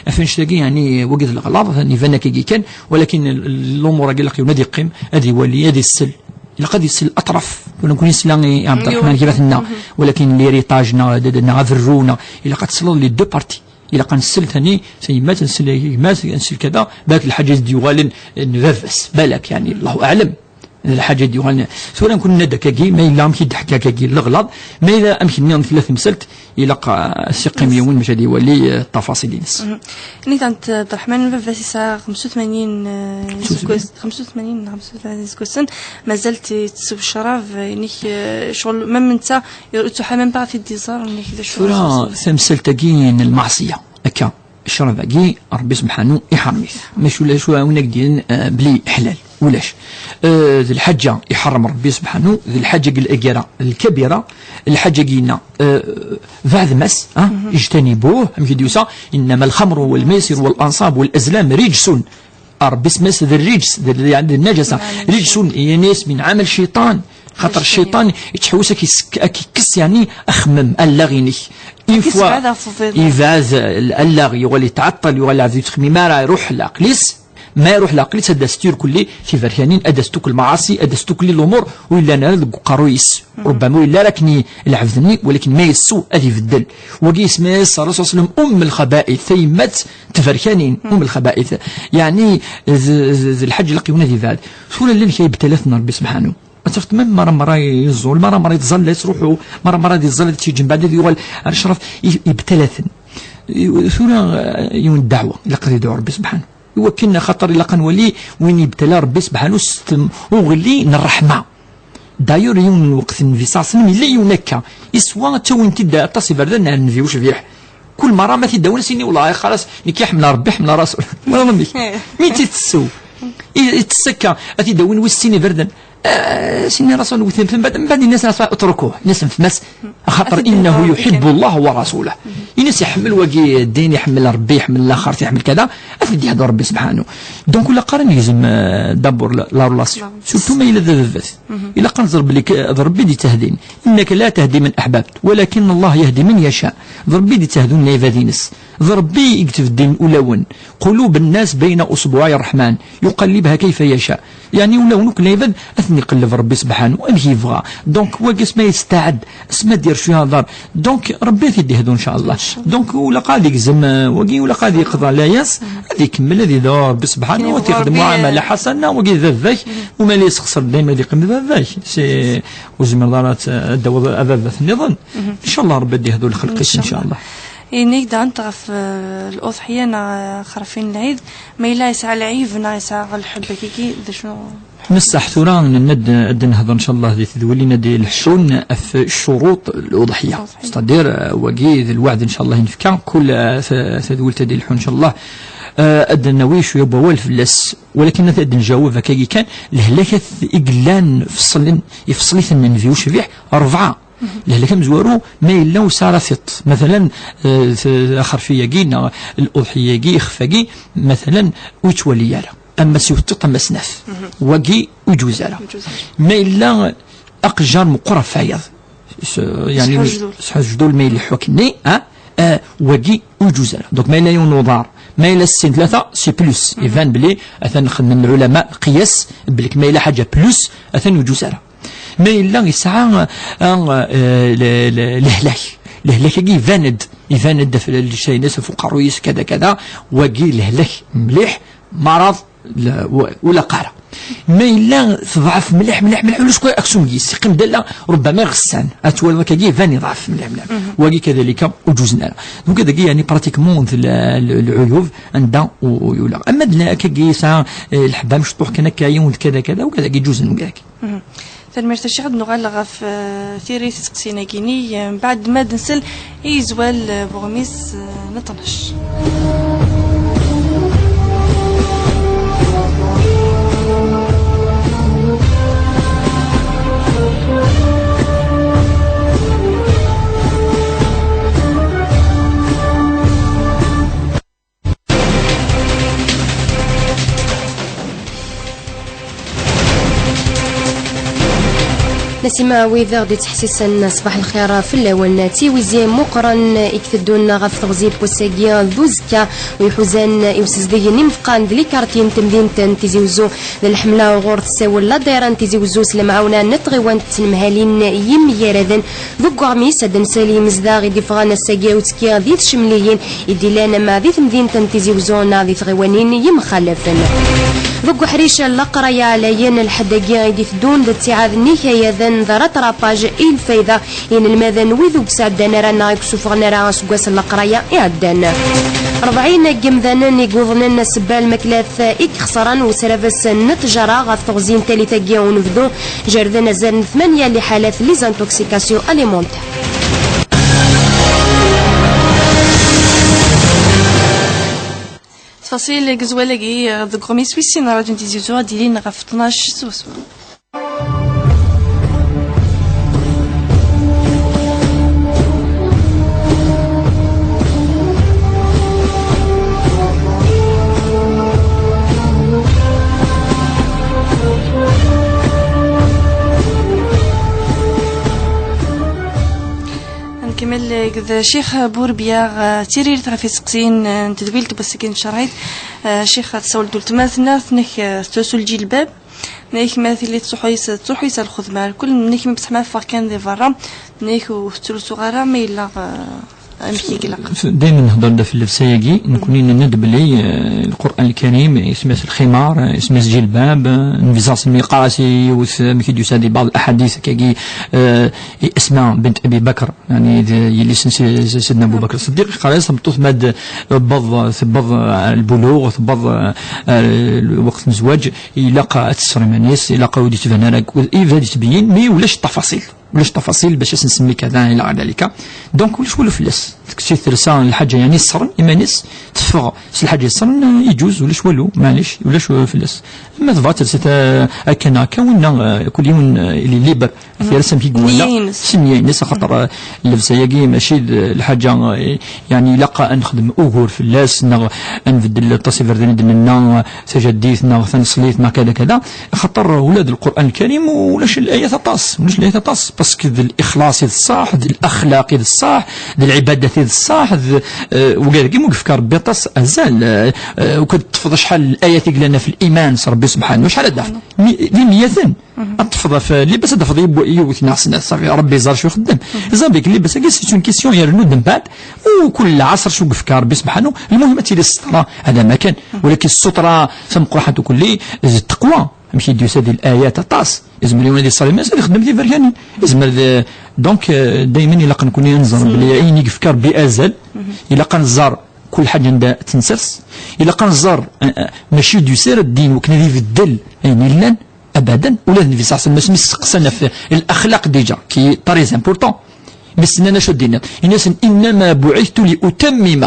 Af annect-agi, yani, wagi d leɣlaḍ, iban akkagi kan, walakin l-, l-, lumuṛ-agi ilaq yiwen ad yeqqim, ad iwali, ad issel. Ilaq ad issel aṭraf. Tura nekkni nesla i Ɛebderreḥman kif tenna, walakin l'héritage neɣ, neɣ aberru neɣ, ilaq ad tesleḍ les deux parties. Ilaq ad nsel tani, tayemmat, ad nsel i gma-s, ad nsel kada, balak lḥaǧa i d-yuɣalen n baba-s, balak, yani, Allahu aɛlam. D lḥaǧa i d-yuɣalen. Tura nkun nna-d akkagi, ma yella amek i d-ḥka akkagi leɣlaḍ, ma yella amek nniḍen tella temsalt, ilaq, ah, siqqim yiwen bac ad iwali, eh, ṭṭafaṣil-ines. Nniḍen-d, eh, Abderrahman, baba-s yesɛa xemsa u tmanyin, eh, iseggas-, xemsa u tmanyin neɣ xemsa u tmanyin iseggasen, mazal t-, yettessew ccrab, eh, inek, eh, ccɣel, même netta, ur yettruḥu même pas ad t-id-iẓer, inek d acu. Tura tamsalt-agi n lmeɛṣiyya, akka. Ccrab-agi, Ṛebbi subḥanu iḥerrem-it. Maca ulac win ak-d-yennan, eh, belli ḥlal. Ulac. Eh, d lḥaǧa iḥerrem Ṛebbi subḥanu, d lḥaǧa-agi lkabira, lḥaǧa-agi yenna, eh, beɛdem-as, ah, اجتنبوه, amek i d-yusa, إنما الخمر والميسر والأنصاب والأزلام رجس. Ah, Ṛebbi semma-s d rrijs, d, yeɛni d nnajasa. Rrijsun, yeɛni-as من عمل الشيطان. Xaṭer cciṭan yettḥewwis ad k-yessek-, ad k-yekkes, yeɛni, axemmem, allaɣ-inek. Une fois yebɛed allaɣ, yuɣal yetɛeṭṭel, yuɣal ɛad ur yettxemmim ara, iruḥ leɛqel-is. Ma iruḥ leɛqel-is, ad d-as tirkelli, tiberkanin, ad d-as tukk lmaɛaṣi, ad d-as tukk lumuṛ ur yellan ara deg uqerruy-is. Rubbama ur yelli ara akken i lɛebd-nni, walakin ma yessew, ad ibeddel. Wagi isem-is Ṛṛasul صلى الله عليه وسلم أم الخبائث, tayemmat n tberkanin, أم الخبائث. Yeɛni, d, d, d lḥaǧ ilaq yiwen ad ibɛed. Tura llan kra yebtalaten Ṛebbi subḥanu. Ad tafeḍ même mara mara yeẓẓul, mara mara yettẓalla yettruḥu, mara mara ad yeẓẓal ad t-yeǧǧ, mbeɛd ad yuɣal ar ccrab, i-, ibtalaten. I-, tura, eh, yiwen ddeɛwa, ilaq ad yedɛu Ṛebbi subḥanu. Iwakken axaṭer ilaq ad nwali win yebtala Ṛebbi subḥanu s tmuɣli n ṛṛeḥma. D'ailleurs, yiwen n lweqt Nnbi ṣalla Llahu ɛalayhi wa sallam yella yiwen akka, iswa ttawin-t-id aṭas iberdan n Nnbi ucbiḥ. Kul mara ma t-id-awin, as-ini: "Wellah, xalas, nekk ḥemmleɣ Ṛebbi, ḥemmleɣ Ṛṛasul." Walaḍ amek? Mi tt-itessew. I-, itess akka, ad t-id-awin wis sin iberdan. Eh, as-ini Ṛṛasul, wten, mbeɛd, mbeɛd ini-as Ṛṛasul: "Utrukuh." Ini-as: "Fhem-as, axaṭer إنه يحب الله ورسوله." Ini-as iḥemmel wagi ddin, iḥemmel Ṛebbi, iḥemmel laxert, iḥemmel kada, ad t-id-yehdu Ṛebbi subḥanu. Donc, ula qqaren yegzem, eh, d'abord la, la relation. Surtout ma yella d ababat. Ilaq ad nẓer belli k-, d Ṛebbi i d-yettahdin. إنك لا تهدي من أحببت، ولكن الله يهدي من يشاء. D Ṛebbi i d-yettahdun lɛibad-ines. D Ṛebbi i yettbeddilun ulawen. قلوب الناس بين أصبعي الرحمن يقلبها كيف يشاء. Yeɛni ulawen akk n lɛibad ad ten-iqelleb Ṛebbi subḥanu amek yebɣa. Donc, wagi asma yesteɛd, asma d-yerr cwiya aḍar. Donc, Ṛebbi ad t-id-yehdu, ncallah. Donc, ulaq ad yegzem, eh, wagi, ulaq ad yeqḍeɛ layas, ad ikemmel, ad yedɛu Ṛebbi subḥanu, ad t-yexdem muɛamala ḥasana, wagi d baba-k, uma la yessexṣer dayma ad yeqqim d baba-k. Si, ur tezmireḍ ara ad, ad d-tawiḍ ababat nniḍen. Ncallah Ṛebbi ad d-yehdu lxelq-is, ncallah. Ini-k-d ɣef, eh, l'uḍḥiyya neɣ, eh, xerfin lɛid, ma yella yesɛa lɛib neɣ yesɛa lḥebb akkagi, d acu? Nessaḥ tura, nenna-d ad d-nehder, ncallah, di tedwilin ad d-ileḥḥun ɣef ccuruṭ l'uḍḥiyya. C'est-à-dire, eh, wagi d lweɛd, ncallah, i nefka, kul, eh, ta-, tadwilt ad d-ileḥḥun, ncallah, eh, ad d-nawi cwiya n wawal fell-as, walakin ad d-njaweb akkagi kan, lehlakat i yellan fṣlen, ifṣel-iten Nnbi ucbiḥ, ṛebɛa. Lehlak amezwaru, ma yella ur yesɛi ara tiṭ. Mathalan, eh, t-, axerfi-agi, neɣ l'uḍḥiyya-agi, ixef-agi, mathalan, ur yettwali ara. Ama s yiwet tiṭ, ama s snat. Wagi ur yeǧuz ara. Ma yella aqejjar meqqer ɣef wayeḍ, s-, yeɛni, yesɛa ajdul ma ileḥḥu akkenni, ha? Eh, wagi ur yeǧuz ara. Donc, ma yella yiwen uḍar, ma yella sin, tlata, c'est plus. Iban belli atan xedmen lɛulama lqiyas, belli ma yella ḥaǧa plus, atan ur yeǧuz ara. Ma yella yesɛa, ah, eh, le-, le-, lehlak. Lehlak-agi iban-d, iban-d ɣef lecɣal-ines, ɣef uqerruy-is, kada, kada. Wagi lehlak mliḥ, mareḍ, la, u-, ur ilaq ara. Ma yella teḍɛef mliḥ, mliḥ, mliḥ, ulac kra aksum deg-s, yeqqim dalla, rubbama iɣessan. Ad twaliḍ akkagi iban yeḍɛef mliḥ, mliḥ. Wagi kadalika ur ǧuzen ara. Donc, dagi, yeɛni, pratiquement, d la, le-, lɛuyub, anda u-, u-, yula. Ama d la, akkagi yesɛa, eh, lḥebb amecṭuḥ kan akka, yiwen d kada, kada, u kadagi ǧuzen, u kadagi. Tanemmirt a Ccix, ad nuɣal ɣef, eh, tiri tiseqsiyin-agi-nni, eh, mbeɛd ma d-nsel i yezwal, eh, buɣmis, eh, n ṭnac. Nasima, wid i ɣ-d-ittḥessisen, ṣṣbeḥ lxir fell-awen. Tiwizi muqren i iteddun ɣef teɣzi n wass-agi d uzekka, u iḥuzan i usezdeg n imefqan d likarti n temdint n Tizi Uzzu d lḥemla uɣur tessawel la dayra n Tizi Uzzu s lemɛawna n tɣiwant n tnemhalin yimgaraden. Deg uɣmis ad d-nsali imezdaɣ i d-iffɣen ass-agi utki di tcemliyin i d-illan ama di temdint n Tizi Uzzu neɣ di tɣiwanin yemxalafen. Deg uḥric n leqraya ɛlayen lḥedd-agi i d-iteddun d ttiɛad n ikayaden d rattrapage i lfayda inelmaden wid ur yesɛeddan ara neɣ ur yessufɣen ara aseggas n leqraya iɛeddan. Rebɛin n yimdanen i yuḍnen ssebba n lmaklat i ixesren usrabes n ttjara ɣef teɣzi n tallit-agi unebdu, jerden azal n tmanya liḥalat les intoxications alimentaires. Ttfaṣil deg uzwal-agi, eh, deg uɣmis wis sin n Raǧu n Tizi Uzzu ad d-ilin ɣef tnac swaswa. Nkemmel akked Ccix Burebya, eh, tiririt ɣef iseqsiyen, eh, n tedwilt n wass-agi n tcerɛit. Eh, Ccix, ad tsawleḍ d weltma, tenna-k, eh, tettlusu lǧilbab. Nnek ma tili tettruḥu-yas, tettruḥu-yas ar lxedma, lkul nnek mi beṣḥ ma teffeɣ kan di berra, nnek ur tettlusuɣ ara ma yella, eh, amek i ilaq. Daymen nehder-d ɣef llebsa-agi, nekni nenna-d belli, eh, Lqur'an Lkarim, isem-as lximar, eh, isem-as jilbab, eh, nebza s mi yeqqar-as i yiwet, eh, amek i d-yusa di baɛḍ laḥadit, akkagi, eh, i Asma bint Abi Bakr, يعني, d yelli-s n Si-, Si-, Sidna Abu Bakr Ṣeddiq, yeqqar-as tameṭṭut ma d-, tewweḍ, tewweḍ, eh, lbuluɣ, tewweḍ, eh, eh, lweqt n zzwaǧ, ilaq ad tesser iman-is, ilaq ur d-yettban ara, yebda ad yettbeyyin, mi ulac tafaṣil. Ulac tafaṣil bac ad s-nsemmi kada ila ɣer dalika. Donc, ulac walu fell-as. Tekkes-it tersa lḥaǧa, يعني, yessren iman-is, teffeɣ s lḥaǧa yessren, eh, iǧuz, ulac walu, maɛlic, ulac, eh, fell-as. Ma tebɣa telsa, eh, akka neɣ akka, winna, eh, kul yiwen, eh, il est libre. Ɣef yersa amek i iwala. Nniya-ines. S nniya-ines, axaṭer, eh, llebsa-agi mačči d lḥaǧa, eh, يعني, ilaq ad nexdem ugur fell-as, neɣ ad nbeddel aṭas iberdan i d-nenna, eh, tajaddit, neɣ taneṣlit, neɣ kada, kada. Axaṭer ula d Lqur'an Lkarim ulac layat aṭas, ulac layat aṭas, parce que d lixlaṣ i d ṣṣeḥ, d laxlaq i d ṣṣeḥ, d lɛibadat i d ṣṣeḥ, d, eh, wigad-agi mu yefka Rebbi aṭas azal, eh, eh, u kan teṭṭfeḍ acḥal n layat i yellan ɣef liman s Rebbi subḥanahu, acḥal ad d-tafeḍ? Mi, d imeyyaten. Ad teṭṭfeḍ ɣef libas, ad d-tafeḍ yiw-, yiwet neɣ snat, ṣafi, Rebbi yeẓra acu ixeddem. Ẓabik, libas-agi, c'est une question yernu-d mbeɛd, u kul lɛaṣer acu yefka Rebbi subḥanahu, lmuhim ad tili ssetra, hada ma kan. Walakin ssetra tameqqrant ukelli, d taqwa. Amek i d-yusa di layat aṭas. Izmer yiwen ad iṣer iman-is, ad ixdem tiberkanin. Izmer d, donc, euh, daymen ilaq nekni ad nẓer belli ayen i yefka Rebbi azal, ilaq ad nẓer kul ḥaǧa anda tensers, ilaq ad nẓer, euh, euh, mačči d-yusa ara ddin wakken ad ibeddel ayen yellan, abadan. Ula d Nnbi ṣaḥ ṣaḥ, asmi s-, seqsan ɣef laxlaq déjà, qui est très important. Mi s-nnan acu ad d-tiniḍ? Ini-asen, إنما بعثت لأتمم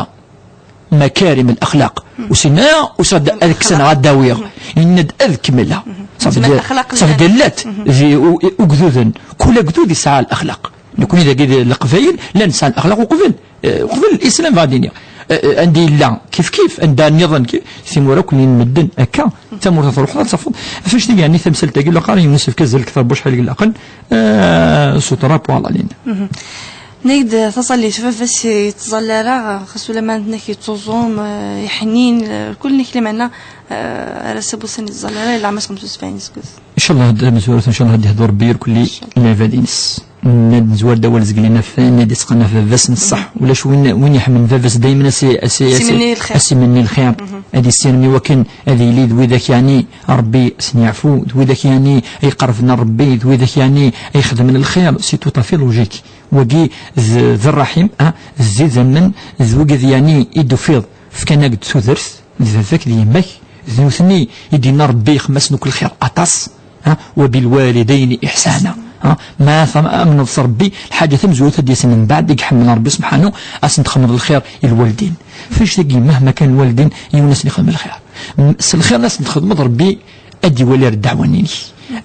مكارم الأخلاق. Ur s-yenna ara usiɣ-d ad kkseɣ neɣ ad d-awiɣ. Yenna-d ad kemmleɣ. Ça veut dire, ça veut dire, llant di u-, ugduden. Kul agdud yesɛa laxlaq. Nekni dagi di Leqbayel, la nesɛa laxlaq uqbel, eh, uqbel Lislam, bɣiɣ ad iniɣ. Eh, eh, anda yella kif kif, anda nniḍen kif, timura akk n medden akka, tamurt ad truḥeḍ ad tafeḍ. Ɣef annect-agi, yeɛni tamsalt-agi, la qqar yiwen isefk azal kter bucḥal i ilaqen, eh, s uṭrap, voilà, lin. Nnig-d taẓallit, baba-s yettẓalla ara, xas ulamma d nekk yettuẓum, eh, yeḥnin, eh, kul nekk limeɛna, eh, ar ass-a n wussan yettẓalla ara, yella ɛemma-s xemsa u sebɛin iseggasen. Inchallah, d amezwaru, inchallah, ad yehdu Rebbi irkelli lɛibad-ines. Ad nezwar-d awal zeglen ɣef, ad d-isqan ɣef baba-s n ṣṣeḥ. Ulac win, win iḥemmlen baba-s daymen a s-, a s-, a s-, imenni lxir. A s-imenni lxir. Ad yessirem i wakken ad yili d widak, yeɛni, Rebbi sen-yeɛfu, d widak, yeɛni, ay iqerben ar Rebbi, d widak, yeɛni, ay ixedmen lxir. C'est tout à fait logique. Wagi d, d ṛṛaḥim, ah, d idammen, d wigad, yeɛni, i d-tufiḍ fkan-ak-d tudert, d baba-k d yemma-k, d nutni i d-yenna Rebbi ixemmasen akk lxir aṭas, ah, وبالوالدين إحسانا, ah, ma tamneḍ s Rebbi, lḥaǧa tamezwarut ad d-yasen mbeɛd i iḥemmel Rebbi subḥanahu, ad sen-txedmeḍ lxir i lwaldin. F annect-agi, mahma kan lwaldin, yiwen ad sen-ixdem lxir. M-, s lxir ad sen-txedmeḍ, Rebbi ad d-iwali ar ddeɛwa-nni-inek.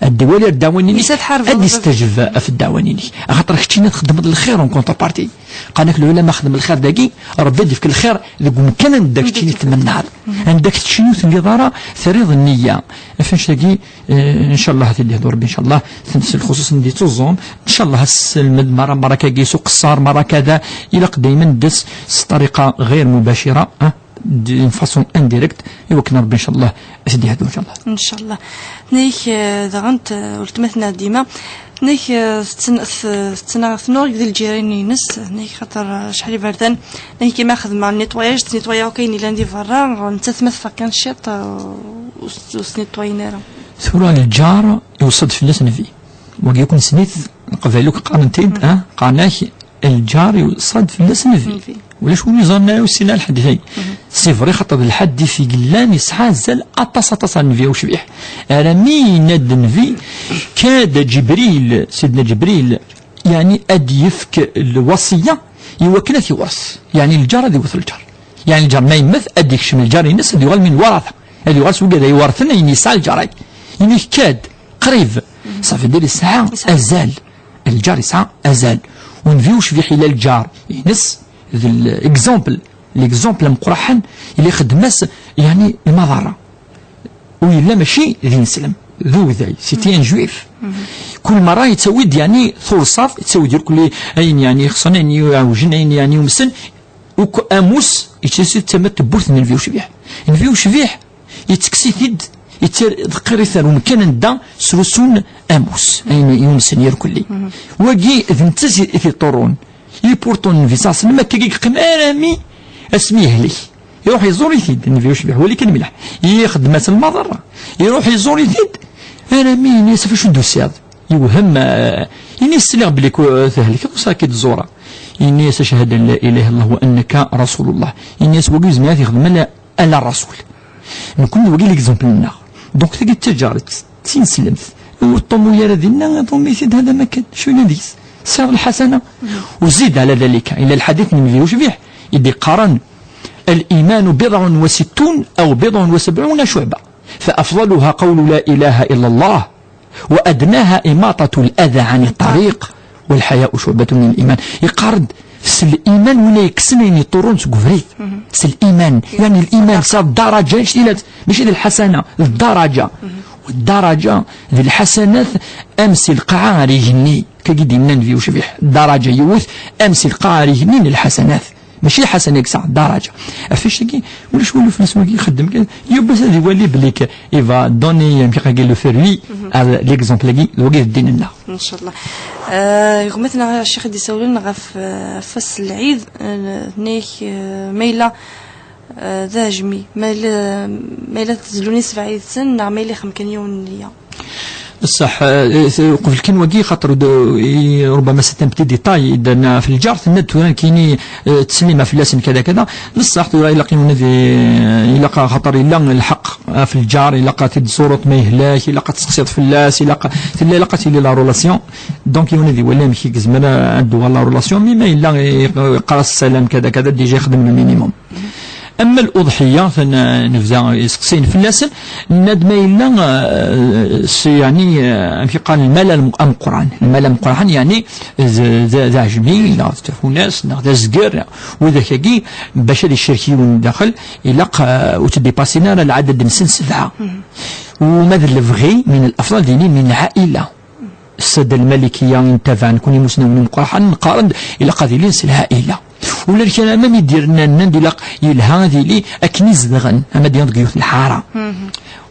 Ad d-iwali ar ddeɛwa-nni-inek. Ad d-istajeb ɣef ddeɛwa-nni-inek. Axaṭer keččini txeddmeḍ lxir en contrepartie. Qqaren-ak lɛulama, xdem lxir dagi, Ṛebbi ad d-ifk lxir deg umkan anda keččini tmennaḍ. Anda keččini ur telliḍ ara, terriḍ nniya. Ɣef annect-agi, eh, ncallah ad t-id-yehdu Ṛebbi, ncallah, s lxuṣuṣ anda yettuẓum, ncallah asselmed merra, merra kagi s uqeṣṣer, merra kada, ilaq dayman ddez s ṭariqa ɣir mubacira, ah, d'une façon indirecte, i wakken Ṛebbi, ncallah, ad t-id-yehdu, ncallah. Ncallah. Nek, eh, daɣen, eh, weltma-tneɣ dima, nek, eh, tetten-, t-, tettnaɣ-, tnuɣ di lǧiran-ines, nek xaṭer, eh, acḥal iberdan, nek ima xedmeɣ nettoyage, ttnitwayaɣ akk ayen yellan di berra, nettat ma tfaq kan ciṭ, eh, ur s-, ur s-nettoyen ara. Tura lǧar iweṣṣa-d fell-as nnbi. Wagi akk nessen-it, Leqbayel akk qqaren-t-id, ah, qqaren-ak, lǧar yuṣṣa-d fell-as nnbi. Ulac win yuẓan ara ussin ar lḥadit-agi. C'est vrai, xaṭer d lḥadit i yellan yesɛa azal aṭas, aṭas ar nnbi ucbiḥ. Arami yenna-d nnbi, kad Ǧibril, Sidna Ǧibril, yeɛni ad d-yefk lwasiya i wakken ad t-iwret. Yeɛni lǧar ad iwet lǧar. Yeɛni lǧar ma yemmet, ad d-ikcem lǧar-ines, ad yuɣal min lwarata. Ad yuɣal s wigad ay iwerten ayen yesɛa lǧar-agi. Ini-k kad, qrib. Ça veut dire yesɛa azal. Lǧar yesɛa azal. Ur nvi ucbiḥ ila lǧar ines d l'exemple, l'exemple ameqqraḥen ila ixeddem-as, yeɛni, lmaḍerra. Ur yella mačči d ineslem, d uday, c'était un juif. Kul merra yettawi-d, yeɛni, tursaḍ, yettawi-d irkelli ayen, yeɛni, ixṣen, ayen iɛewjen, ayen, yeɛni, yumsen, Uk amus, yettasi d tama n tewwurt n nnbi ucbiḥ. Nnbi ucbiḥ, yettekkes-it-id, yetter-, yeqqir-it ar umkan anda srusun amus, ayen yumsen irkelli. Wagi, d netta i t-iṭurrun. Ipuṛṭun nnbi ṣalla Llahu ɛalayhi wa sallam, akka i yeqqim arami asmi yehlek. Iruḥ yeẓẓur-it-id, nnbi ucbiḥ, wali kan mliḥ. Ixeddem-as lmaḍerra. Iruḥ yeẓẓur-it-id, arami ini-as ɣef acu d-tusiḍ. Yewhem, eh, ini-as sliɣ belli ku-, tehlkeḍ, ur sɛiɣ k-id-ẓureɣ. Ini-as ashhadu an la ilaha illallah wa annaka rasulullah. Ini-as wagi ur yezmir ad t-yexdem ala, ala rasul. Nekkni wagi l'exemple-nneɣ. Donc tagi d taǧaret, d tineslemt. Ur ṭṭummu ara dinna, ṭṭummu-t-id hada makan. Acu yellan deg-s? Tesɛiḍ lḥasana. Uzid ɛla dalika, ila lḥadit n nnbi ucbiḥ, i d-iqqaren, الإيمان بضع وستون أو بضع وسبعون شعبة، فأفضلها قول لا إله إلا الله، وأدناها إماطة الأذى عن الطريق، والحياء شعبة من الإيمان. Yeqqar-d, s liman win ay yekksen ayen yeṭṭurrun seg ubrid. S liman. Yeɛni liman tesɛa ddaraǧa, annect-ilat, mačči d lḥasana, d ddaraǧa. D ddaraǧa, d lḥasanat, am si lqaɛa ar igenni. Kagi d-yenna nnbi ucbiḥ. Ddaraǧa yiwet, am si lqaɛa ar igenni n lḥasanat. Mačči d lḥasanat i yesɛa, ddaraǧa. Ɣef wannect-agi, ulac walu fell-as, wagi ixeddem kan, yiwwas ad iwali belli k-, il va donner, amek i qqaren, le fruit, ar l'exemple-agi, d wagi d ddin-nneɣ. Ncallah. Eh, gma-tneɣ Ccix i d-isawlen ɣef, eh, ɣef wass n lɛid, eh, nek, eh, ma yella, eh, d aɛejmi, ma yella, ma yella tezlun isebɛa yid-sen, neɣ ma yella ixdem kan yiwen n nniya. Ṣṣeḥ, eh, eh, qbel kan wagi, xaṭer d-, i, ربما c'est un petit détail, i d-, ɣef lǧar, tenna-d tura nekkini, eh, ttsellim fell-asen, kada, kada. Ṣṣeḥ, tura ilaq yiwen ad i-, ilaq, xaṭer yella lḥeqq ɣef lǧar, ilaq ad t-id-tẓureḍ ma yehlak, ilaq ad testeqsiḍ fell-as, ilaq, tella, ilaq ad tili la relation. Donc yiwen ad iwali amek i yezmer ad d-tuɣal la relation, mais ma yella i-, iqqar-as ssalam, kada, kada, déjà ixdem le minimum. Ama l'uḍḥiyya, ten-, nebda iseqsiyen fell-asen, nenna-d ma yella, eh, s-, yeɛni, eh, amek i qqaren, lmal am-, ameqqran. Lmal ameqqran, yeɛni, d, d, d aɛejmi, neɣ d tafunast, neɣ d azger, widak-agi, bac ad icerk yiwen daxel, ilaq, eh, ur ttdipasin ara lɛadad-nsen sebɛa. Uma d lebɣi, min l'afḍal, dini, min lɛaila. Ssada Lmalikiya intabaɛen, nekkni imusnawen imeqqraḥen, qqaren-d ilaq ad ilin s lɛaila. Ula d kra ma mi d-yernan, nnan-d ilaq, yelha ad yili akken i zedɣen, ama d-yan deg yiwet n lḥara.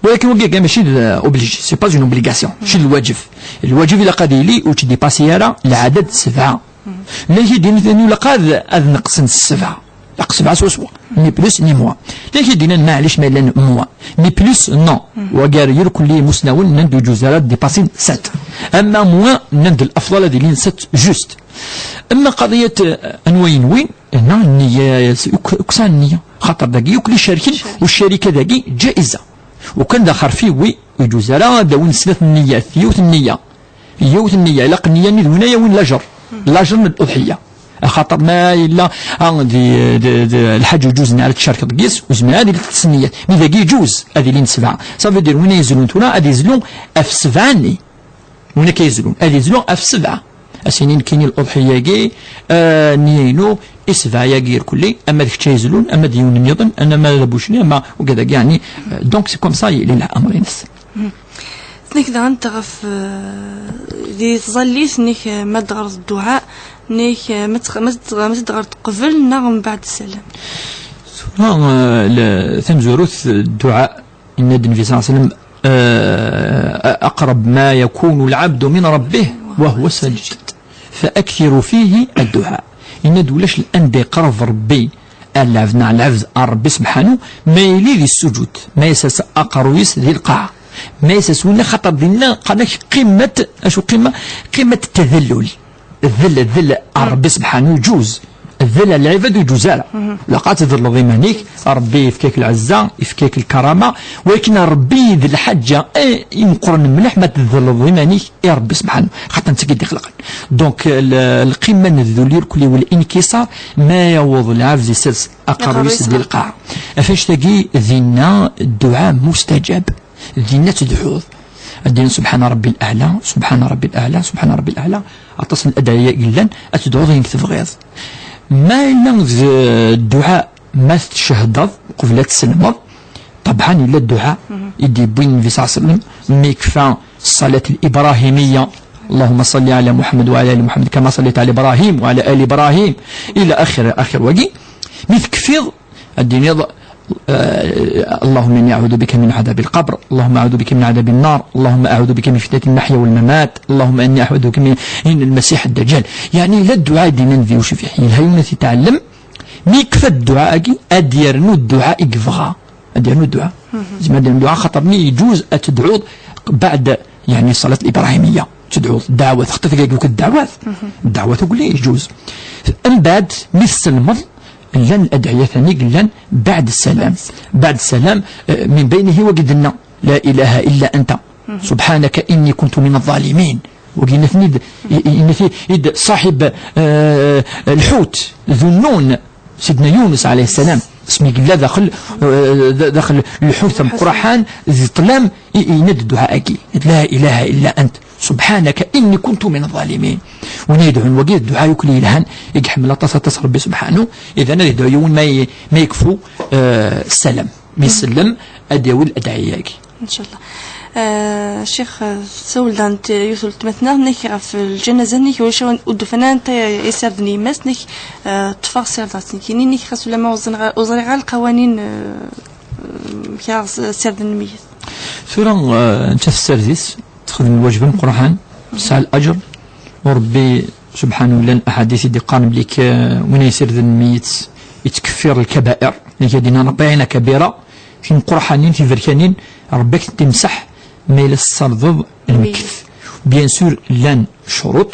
Walakin wagi mačči d obligé, c'est pas une obligation, mačči d lwaǧeb. Lwaǧeb ilaq ad yili ur ttdipasi ara lɛadad sebɛa. Llan i d-yennan ilaq ad, ad neqsen s sebɛa. Ilaq sebɛa swaswa. Ni plus, ni moins. Llan i d-yennan maɛlic ma yellan moins. Ni plus, non. Wagar irkelli imusnawen, nnan-d ur yeǧuz ara ad dipassin sept. Ama moins, nnan-d l'afḍal ad ilin sept juste. Ama qadiyat, eh, anwa yenwin, nna nniya, uk-, uksan nniya. Xaṭer dagi, akk li cerken, u ccarika dagi, ǧaiza. Ukan d axerfi, wi, ur yeǧuz ara ad awin snat nniyat, yiwet nniya. Yiwet nniya, ilaq nniya-nni d win ay yawin lajer. Lajer n l'uḍḥiyya. Axaṭer ma yella, ah, di, di, di, lḥaǧa uǧuzen ara tcerkeḍ deg-s, ur zmiren ad ilint tesniyat. Mi dagi iǧuz ad ilint sebɛa. Ça veut dire, win izlun tura ad izlu ɣef sebɛa-nni. Win akka izlun, ad izlu ɣef sebɛa. As-inin nekkini l-uḍḥiya-agi, ah, nniya-inu i sebɛa-agi irkelli, ama d kečč ay izlun, ama d yiwen nniḍen, ama d abucni, ama ugad-agi, yeɛni, ah, donc c'est comme ça, yella lɛamr-ines. Nek daɣen ɣef, eh, di tẓallit, nek, eh, ma d-ɣer dduɛa, nek, eh, ma tɣ-, ma tɣ-, ma d-ɣer teqbel neɣ mbeɛd ssalam. Tura, eh, le-, tamezwarut, dduɛa, yenna-d Nnbi صلى الله عليه وسلم, eh, أقرب ما يكون العبد من ربه وهو ساجد فأكثروا فيه الدعاء. Yenna-d ulac anda iqreb Rebbi ar lɛebd neɣ lɛebd ar Rebbi sebḥanu, ma yili di ssuǧud, ma yessers aqerruy-is di lqaɛa, ma yessers winna, xaṭer dinna qqaren-ak qimmat, acu qimma? Qimmat tadallul. Ddel, ddel ar Rebbi sebḥanu, iǧuz. Ddel ar lɛibad ur iǧuz ara. Ilaq ad tedleḍ iman-ik, Rebbi yefka-k lɛezza, yefka-k lkarama, walakin Rebbi d lḥaǧa, eh, imeqqren mliḥ ma tedleḍ iman-ik i Rebbi sebḥanu, xaṭer netta i d-ixelqen. Donc, l-, lqimma n ddul irkelli wal inkisar, ma yaweḍ lɛebd isers aqerruy-is di lqaɛa. Ɣef annect-agi, dinna dduɛa mustajab. Dinna ad tedɛuḍ. Ad d-tiniḍ سبحان ربي الأعلى، سبحان ربي الأعلى، سبحان ربي الأعلى. Aṭas n ddɛaya i yellan, ad tedɛuḍ ayen tebɣiḍ. Ma yella d dduɛa ma tcehdeḍ qbel ad tselmeḍ, ṭebɛan yella dduɛa i d-yewwi Nnbi صلى الله عليه وسلم mi yekfa ṣṣalat l-ibrahimiyya, اللهم صل على محمد وعلى آل محمد كما صليت على إبراهيم وعلى آل إبراهيم إلى آخر، آخر wagi. Mi tekfiḍ, ad d-tiniḍ, eh, اللهم إني أعوذ بك من عذاب القبر، اللهم أعوذ بك من عذاب النار، اللهم أعوذ بك من فتنة المحيا والممات، اللهم إني أعوذ بك من المسيح الدجال. Yeɛni, yella dduɛa i d-yennan di ucbiḥ. Yelha yiwen ad t-itɛellem, mi yekfa dduɛa-agi, ad d-yernu dduɛa i yebɣa. Ad d-yernu dduɛa. Zeɛma ad d-yernu dduɛa, xaṭer mi yeǧuz ad tedɛuḍ beɛd, yeɛni, ṣṣalat l-ibrahimiyya. Tedɛuḍ ddeɛwat, xaṭer tagi akk ddeɛwat. Ddeɛwat akk yeǧuz. Mbeɛd, mi tselmeḍ, llan ladɛiyat-nni yellan beɛd ssalam. Beɛd ssalam, eh, min baynihi wagi d-nenna, لا إله إلا أنت سبحانك إني كنت من الظالمين. Wagi yenna-t-id, yenna-t-id ṣaḥib, eh, lḥut, Dhu Nnun, Sidna Yunus alayhi ssalam, asmi yella daxel, eh, da-, daxel lḥut ameqqran, di ṭṭlam, i, yenna-d dduɛa-agi, لا إله إلا أنت سبحانك إني كنت من الظالمين. Win yedɛun wagi, dduɛa akk yelhan, i iḥemmel aṭas, aṭas Rebbi subḥanu, idan ad yedɛu yiwen ma y-, ma yekfu, eh, ssalam. Mi isellem, ad d-yawi ladɛiya-agi. Ncallah. Eh, Ccix, eh, tsawel-d yiwet n weltma-tneɣ, nek ɣef lǧanaza-nnek, ulac awen-, ur d-ufan ara anta i s-irden yemma-s, nek, eh, ṭṭfeɣ sirdeɣ-tt nekkini, nek xas ulamma ur ẓriɣ ara, ur ẓriɣ ara lqawanin, eh, eh, amek ara s-, sirden lmeyyet. Tura, eh, netta tessared-it, texdem lwajeb ameqqran, tesɛa laǧer, u Rebbi subḥanu llan aḥadit i d-iqqaren belli k-, win yessirden lmeyyet yettkeffir lkabair, nek ad d-inan أربعين كبيرة, timeqqranin, tiberkanin, Rebbi ad k-tent-imseḥ ma yella tessardeḍ lmeyyet. Bien sûr, llan ccuruṭ.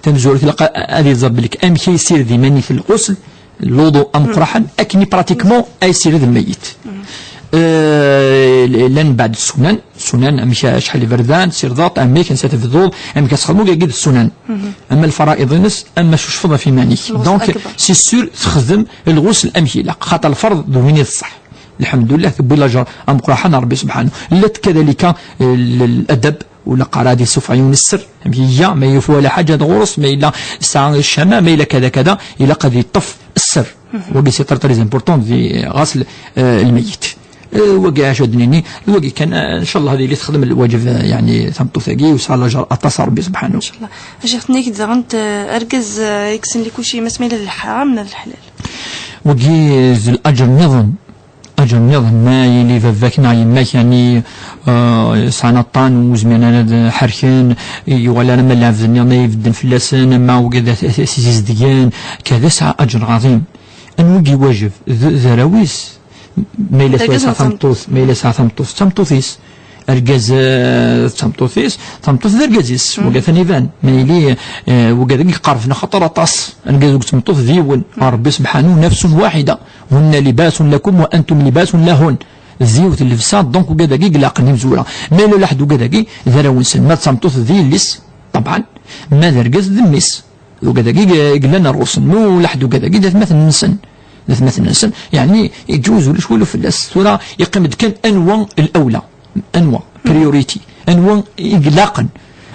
Tamezwarut, ilaq a-, ad iẓer belli amek ay yessired iman-is lɣusl, lwuḍu ameqqran, akken i pratiquement ay yessired lmeyyet. Eh, llan beɛd ssunan, ssunan, amek acḥal iberdan, sirdeḍ, amek ansa tebduḍ, amek ad txedmeḍ, wagi d ssunan. Ama lfara'iḍ-ines, ama cucfeḍ ɣef iman-ik. Donc, c'est sûr, texdem lɣusl amek ilaq. Xaṭer lferḍ d win i d ṣṣeḥ. Lḥemdullah, tewwi laǧer ameqqran ar Rebbi subḥanu. Llant kadalika, eh, l-, ladab, u la qqar ad isuffeɣ yiwen sser. Amek iga, ma yufa wala ḥaǧa ad ɣur-s, ma yella yesɛa ccama, ma yella kada kada, ilaq ad yeṭṭef sser. Wagi c'est très, très important di ɣasl, eh, lmeyyet. Eh, wagi acu ad d-nini, wagi kan, eh, ncallah ad yili texdem lwajeb, eh, yeɛni tameṭṭut-agi, u yesɛa laǧer aṭas ar Rebbi subḥanu. Ncallah. Acu ɣef tenna-k daɣen, eh, argaz, eh, yekksen likuci, ma yella d lḥaram neɣ d leḥlal? Wagi d laǧer nniḍen. Aǧer nniḍen, ma yili baba-k neɣ yemma-k, yeɛni, eh, sɛan aṭṭan, ur zmiren ara ad ḥerken, yuɣal ara ma lɛebd nniḍen ay ibedden fell-asen, ama wigad ad, ad, ad t-izedgen, kada yesɛa aǧer ɛḍim. Anwa i iwajeb? D, d arraw-is, ma yella tesɛa tameṭṭut, ma yella tesɛa tameṭṭut, d tameṭṭut-is. Argaz, eh, d tameṭṭut-is, tameṭṭut d argaz-is. Wagi atan iban. Ma yili, eh, wigad i iqerben axaṭer aṭas. Argaz akked tmeṭṭut d yiwen. Rebbi subḥanu, نفس واحدة. هن لباس لكم وأنتم لباس لهن. D yiwet n llebsa, donc ugad-agi ilaqen imezwura. Ma yella ulaḥed ugad-agi, d arraw-nsen. Ma d tameṭṭut d yelli-s, ṭebɛan. Ma d argaz d mmi-s. D ugad-agi i yellan rruṣ-nni, ulaḥ d ugad-agi d atmaten-nsen. D atmaten-nsen, yeɛni, iǧuz ulac walu fell-as. Tura yeqqim-d kan anwa lawla, anwa priority, anwa i ilaqen.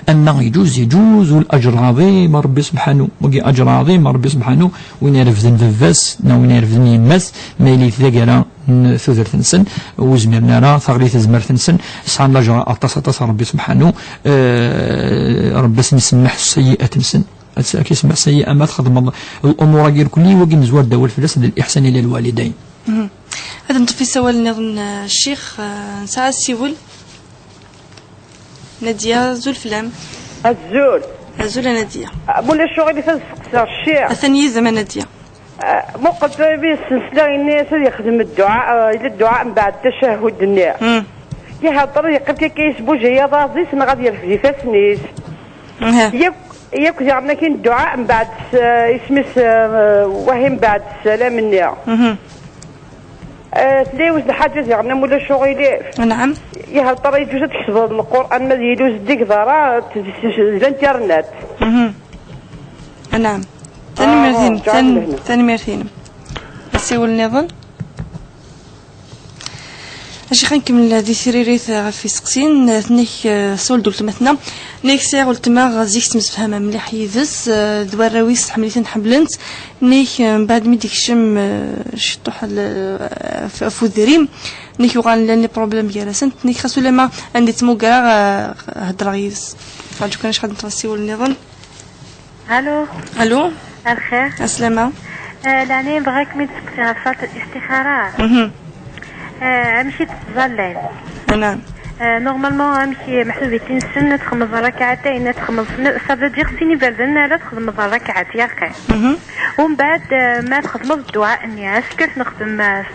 Ama iǧuz, iǧuz, ulac aǧer ɛḍim a Ṛebbi sebḥanu. Wagi aǧer ɛḍim a Ṛebbi sebḥanu, win irefden baba-s, neɣ win irefden yemma-s, ma yili taggara n tudert-nsen, ur zmiren ara, teɣli tezmert-nsen, sɛan laǧer aṭas, aṭas a Ṛebbi sebḥanu, eh, Ṛebbi ad sen-isemmeḥ seyyi'at-nsen. Ad s-, ad k-isemmeḥ seyyi'a ma txedmeḍ lumuṛ-agi irkelli, wagi nezwar-d awal fell-as, d liḥsan ila lwalidayn. Mhm. Ad neṭṭef isawal nniḍen, eh, ccix, eh, nesɛa asiwel. Nadia, azul fell-am. Azul. Azul a Nadia. Ah, mulac uɣilif ad seqseɣ ccix. Atan yid-m a Nadia. Ah, muqel tura mi yessensla ini-as ad yexdem dduɛa, ah, yella dduɛa mbeɛd tacahud-nni. Hmm. Yeḥḍer yeqqim kan akka yesbujayeḍ aḍad-is neɣ ad yerfed ifassen-is. Aha. Yakk, yakk diɣen akin dduɛa mbeɛd s-, isem-is, ah, wahi mbeɛd ssalam-nni. Mhm. Eh, tella yiwet n lḥaǧa diɣen, ma ulac uɣilif. Anɛam. Yeḥḍer yeǧǧuz ad tkesbeḍ Lqur'an ma d yili ur zeddigeḍ ara, t-, t-, d l'internet. Mhm. Anɛam. Tanemmirt-inem. Ah, ǧeɛlen tan-, lehna. Tanemmirt-inem. Asiwel nniḍen. Acix ad nkemmel di tririt ɣef iseqsiyen, tenna-k, eh, sawel-d weltma-tneɣ. Tenna-k sɛiɣ weltma zik ttemsefhameɣ mliḥ yid-s, eh, d warraw-is ḥemmlen-iten ḥemmlen-tt. Tenna-k, eh, mbeɛd mi d-ikcem, eh, ciṭuḥ l-, f-, f udrim, tenna-k uɣalen llan les problèmes gar-asent. Tenna-k xas ulamma anda i ttmugreɣ, eh, heddreɣ yid-s. Rǧu kan acḥal n tɣessiwel nniḍen. Allo. Allo. Lxir. Aslama. Eh, lɛni bɣiɣ-kem-id-steqsiɣ ɣef ṣṣalat listixara. Mhm. Eh, amek i tettẓallan? Naam. Eh, normalement, amek i, meḥsub i tin-nsen ad txedmeḍ rakaɛatayn, ad txedmeḍ sn-, ça veut dire sin iberdan ara txedmeḍ rakaɛat, yaqi. Mhm. Umbeɛd, eh, ma txedmeḍ dduɛa-nni, est-ce que ad t-nexdem, eh,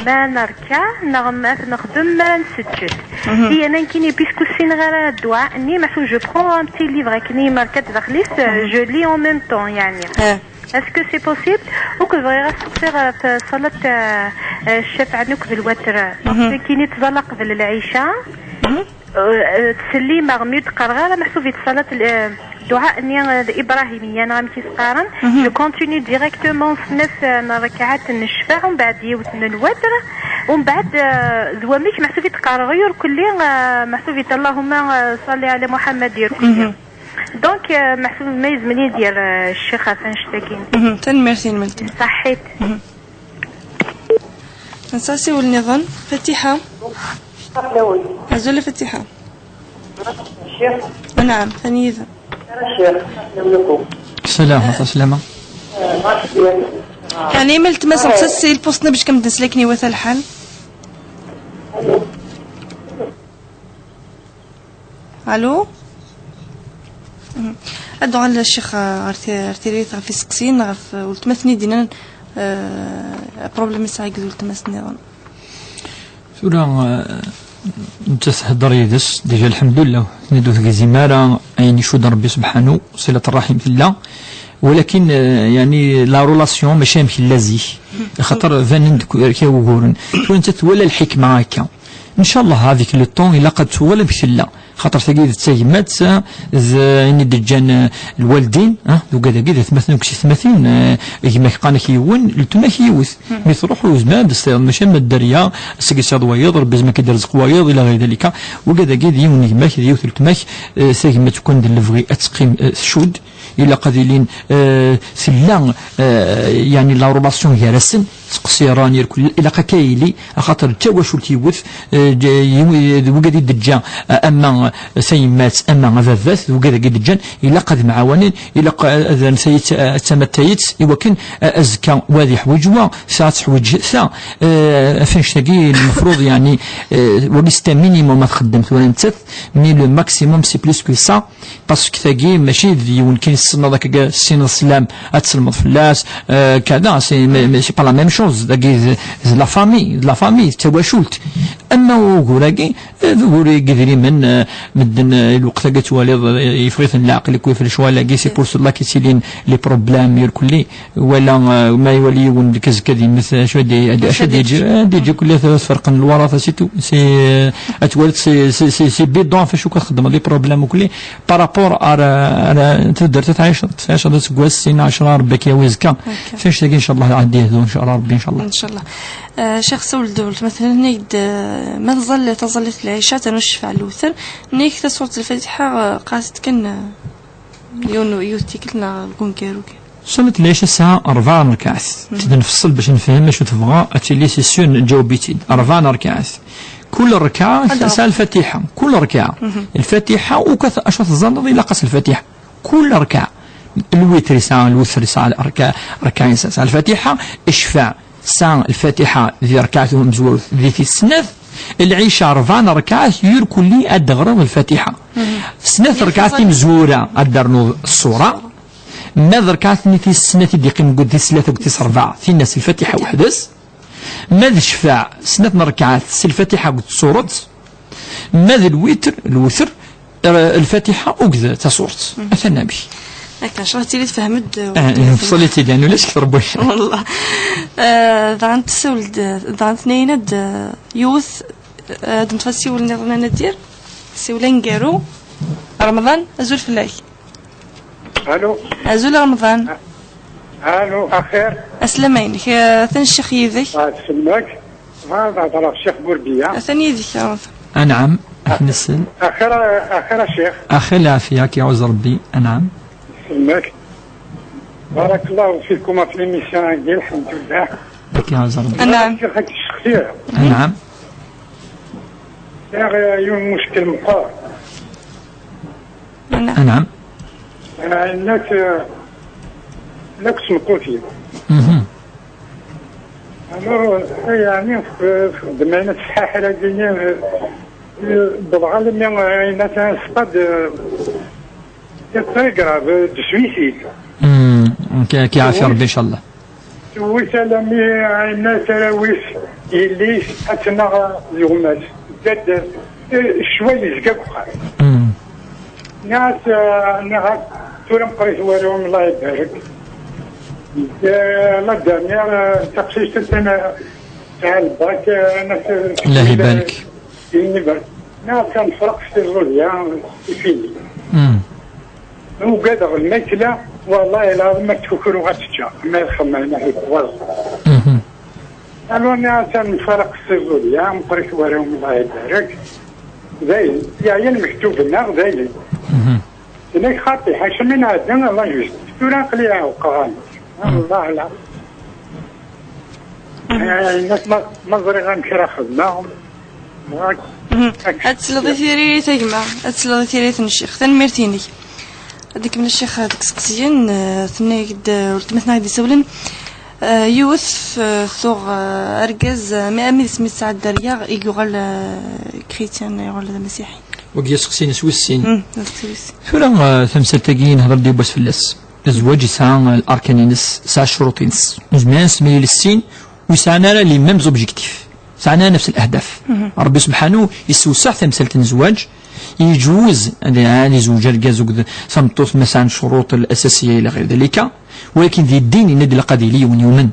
ma nerka, neɣ ma ad t-nexdem ma ara nseǧǧed? Mhm. Iya, nekkini, puisque ur ssineɣ ara dduɛa-nni, meḥsub je prends un petit livre akken i merka-d daxel-is, eh, mhm, je lis en même temps, yeɛni. Eh. Est-ce que c'est possible? Ou que bɣiɣ ad steqsiɣ ɣef ṣṣalat, eh, eh, ccafaɛa akked lwatr. Mhm. Parce que kini ttẓalla qbel lɛica. Mhm. Eh, eh, ttsellimeɣ mi ur d-qqareɣ ara, meḥsub i tṣalat, eh, dduɛa-nni, eh, d Ibrahimiya, neɣ amek i s-qqaren. Mhm. Je continue directement s snat, eh, n rrakaɛat n ccfaɛa, umbeɛd yiwet n lwatr, umbeɛd, eh, d wamek meḥsub i d-qqareɣ irkelli, eh, meḥsub i Allahumma, eh, salli ala Muḥammad irkelli. Mhm. Donc, eh, meḥsub ma yezmer i d-yerr, eh, ccix ɣef annect-agi. Mhm. Tanemmirt-inem a weltma. Ṣaḥḥit. Mhm. Nesɛa asiwel nniḍen. Fatiḥa. Azul a Fatiḥa. Naɛam, atan yid-m. Salam, aṭas lama. Yeɛni ma letma-s ɣef ass-a lpust-nni bac kem-d-nsel akken iwata lḥal. Allo. Mhm. Ad uɣal ccix, eh, ɣer ti-, ɣer tiririt ɣef iseqsiyen ɣef, eh, weltma-tsen i d-yennan, eh, problème yesɛa akked weltma-s nniḍen. Tura, eh, nettat thedder yid-s, déjà, lḥemdullah, tenna-d ur tegzim ara ayen icudd Ṛebbi subḥanu, ṣilat ṛṛaḥim tella, walakin, eh, yeɛni, la relation mačči amek tella zik, axaṭer banen-d k-, kra wuguren. Tura nettat twala lḥikma akka. Ncallah, avec le temps, ilaq ad tuɣal amek tella. Xaṭer tagi d tagmat, d ayen i d-ǧǧan, eh, lwaldin, eh, d ugad-agi d atmaten akked tmatin, eh, gma-k qqaren-ak yiwen, letma-k yiwet. Mi truḥ ur tezmireḍ ad s-tayeḍ, mačči am dderya, ass-agi tesɛiḍ wayeḍ, Ṛebbi izmer ad k-id-irzeq wayeḍ, ila ɣir dalika. Ugad-agi d yiwen n gma-k, d yiwet n letma-k, eh, tagmat kan d lebɣi ad teqqim, eh, tcudd, ilaq ad ilin, eh, tella, eh, yeɛni la relation gar-asen, ttqesiren irkul, ilaq akka yili, axaṭer d tawacult yiwet, eh, ǧ-, yiw-, d wigad i d-teǧǧa, eh, ama, eh, tayemmat, ama ababat, d wigad i d-ǧǧan, ilaq ad mɛawanen, ilaq, eh, ad rren tayet, eh, d tama n tayet, i wakken, eh, azekka wa ad yeḥwiǧ wa, ta ad teḥwiǧ ta, eh, ɣef annect-agi, lmefruḍ, yeɛni, eh, wagi c'est un minimum ad txeddem tura nettat, mais le maximum c'est plus que ça. Parce que tagi mačči d yiwen kan i tessneḍ akka, tessineḍ sslam, ad tselmeḍ fell-as, euh, kada, c'est, mais, mais c'est pas la même Dagi d, d la famille, d la famille, d tawacult. Ama ugur-agi, eh, d ugur n yidrimen, eh, medden, eh, lweqt-agi twaliḍ, eh, yeffeɣ-iten leɛqel, yewwi-ten lecɣal-agi, c'est pour cela qu'y-ttilin les problèmes, irkelli, wala, eh, ma iwali yiwen deg azekka ad yemmet, acu ad y-, acu ad yeǧǧ, ad yeǧǧ kulli ad ferqen lwaratha, c'est tout. C'est, eh, ad twaliḍ, c'est, c'est, c'est, c'est bidon, ɣef acu kan txeddmeḍ, les problèmes irkelli, par rapport ar, ar taddart i tɛiceḍ, tɛiceḍ aseggas, sin, ɛecra, Rebbi ad k-yawi azekka. Akka. Ɣef annect-agi, ncallah, ad d-yehdu, ncallah, Rebbi, ncallah. Ncallah. Eh, Cheikh, sawel-d, مثلا, nnig-d, eh, ma tẓallit, taẓallit n lɛica, ternu ccfaɛ n lewter, nnig-k tasuret n Lfatiḥa, eh, qqaret-d kan, eh, yiwen, yiwet tikkelt neɣ deg uneggaru kan. Ṣṣalat n lɛica tesɛa rebɛa n rrkaɛat. Mhm. Ad nfeṣṣel bac nefhem acu tebɣa, ad tili session nǧaweb-itt-id. Rebɛa n rrkaɛat. Kul rrkaɛa tesɛa Lfatiḥa. Kul rrkaɛa. Mhm. Lfatiḥa, ukat acu teẓẓalleḍ, ilaq-as Lfatiḥa. Kul rrkaɛa. Lwitr yesɛa, lwitr yesɛa rrkaɛa, rrkaɛa yesɛa, yesɛa Lfatiḥa, ccfaɛ tesɛa Lfatiḥa di rrkaɛa tamezwarut di tis snat, lɛica rebɛa n rrkaɛat, irkelli ad d-teɣreḍ Lfatiḥa. Mhm. Snat rrkaɛat timezwura ad d-ternuḍ ṣṣura, ma d rrkaɛat-nni tis snat i d-yeqqimen deg tis tlata akked tis rebɛa, tinna s Lfatiḥa weḥd-s, ma d ccfaɛ, snat n rrkaɛat s Lfatiḥa akked tsuret, ma d lwitr, lwetr, eh, Lfatiḥa akked tasurt. Mhm. Atan amek. Akka, ncallah tili tfehmed, eh, eh, nfeṣṣel-itt-id, yani ulac kter n wacu. Wallah. Eh, daɣen tessawel-d, daɣen tenna-yi-d, eh, yiwet, eh, ad d-nṭef asiwel nniḍen a Nadir. Siwel aneggaru. Remḍan, azul fell-ak. Alo. Azul a Remḍan. Alo, axir. Aslama-inek, eh, atan ccix yid-k. Ah, tselmak. Bɣiɣ ad hedreɣ Ccix Burbiya. Atan yid-k a Remḍan. Anɛam, ad k-nsel. Axir, axir a Ccix. Axir lɛafiya, ad k-iɛuzz Rebbi, anɛam. Tselmak. Barakallahu fikum ɣef l'émission-agi, lḥemdullah. Ad k-iɛuzz Rebbi. Anɛam. Ccix, ad k-sseqsiɣ. Anɛam. Sɛiɣ, eh, yiwen n muckel meqqar. Anɛam. Ɛinat, eh, la kusmeṭṭuti. Mhm. Alors, eh, yeɛni, eh, txeddem ɛinat ṣṣḥaḥ-agi, eh, eh, wwḍeɣ almi, eh, ɛinat, eh, stade, eh, c'est très grave, eh, de suicide. Mm, ok, ad k-iɛafi Rebbi, ncallah. Tewwi-t alami ɛinat arraw-is, yelli-s, ad tennaɣ d gma-s. Dad, eh, ccwal yezga deg uxxam. Mm. Nniɣ-as, eh, nniɣ-as, tura meqqrit warraw-im, Allah ibarek. Eh, la dernière, eh, taqcict atan, eh, tesɛa lbak, eh, anat, eh, Allah ibarek. Nniɣ-as ad nefreq s tiẓudya, i fini. Mm. Ugadeɣ lmakla, wallahi lɛaḍim ma tkukru ad tečča, ma yexmem ayen aḥ ikwaẓ. Mhm. Alors nniɣ-as ad nfaraq s tiẓudya, meqqrit warraw-im, Allah ibarek. Dayen, yeɛya lmektub-nneɣ, dayen. Mhm. Tenna-k xaṭi, ḥaca ma nɛedda, Allah yejdi. Tura aql-i ɛewqeɣ-am. Mhm. Allah la. Mhm. Eh, ma, ma ẓriɣ amek ara xedmeɣ. Mhm. Ad tesleḍ i tiririt a gma, ad tesleḍ i tiririt n ccix. Tanemmirt-inek. Ad ikemmel ccix deg iseqsiyen, eh, tenna-ak-d, eh, weltma-tneɣ i d-isawlen. Eh, yiwet, eh, tuɣ, eh, argaz, eh, mi, ami d isem-is tesɛa dderya, i yuɣal, eh, chrétien, yuɣal d amasiḥi. Wagi aseqsi-ines wis sin. Mm, aseqsi wis sin. Tura, eh, tamsalt-agi nehder-d yiwwas fell-as. Zzwaǧ yesɛa, eh, larkan-ines, yesɛa ccuruṭ-ines. Nezmer ad nsemmi les sin, ur yesɛan ara les mêmes objectifs. Sɛan nefs al-ahdaf. Mhm. Rebbi subḥanu yessewseɛ tamsalt n zzwaǧ, yeǧwez ad, ad izewǧ argaz akked tameṭṭut ma sɛan ccuruṭ al-asasiya ila ɣir dalika, walakin di ddin yenna-d ilaq ad yili yiwen yumen.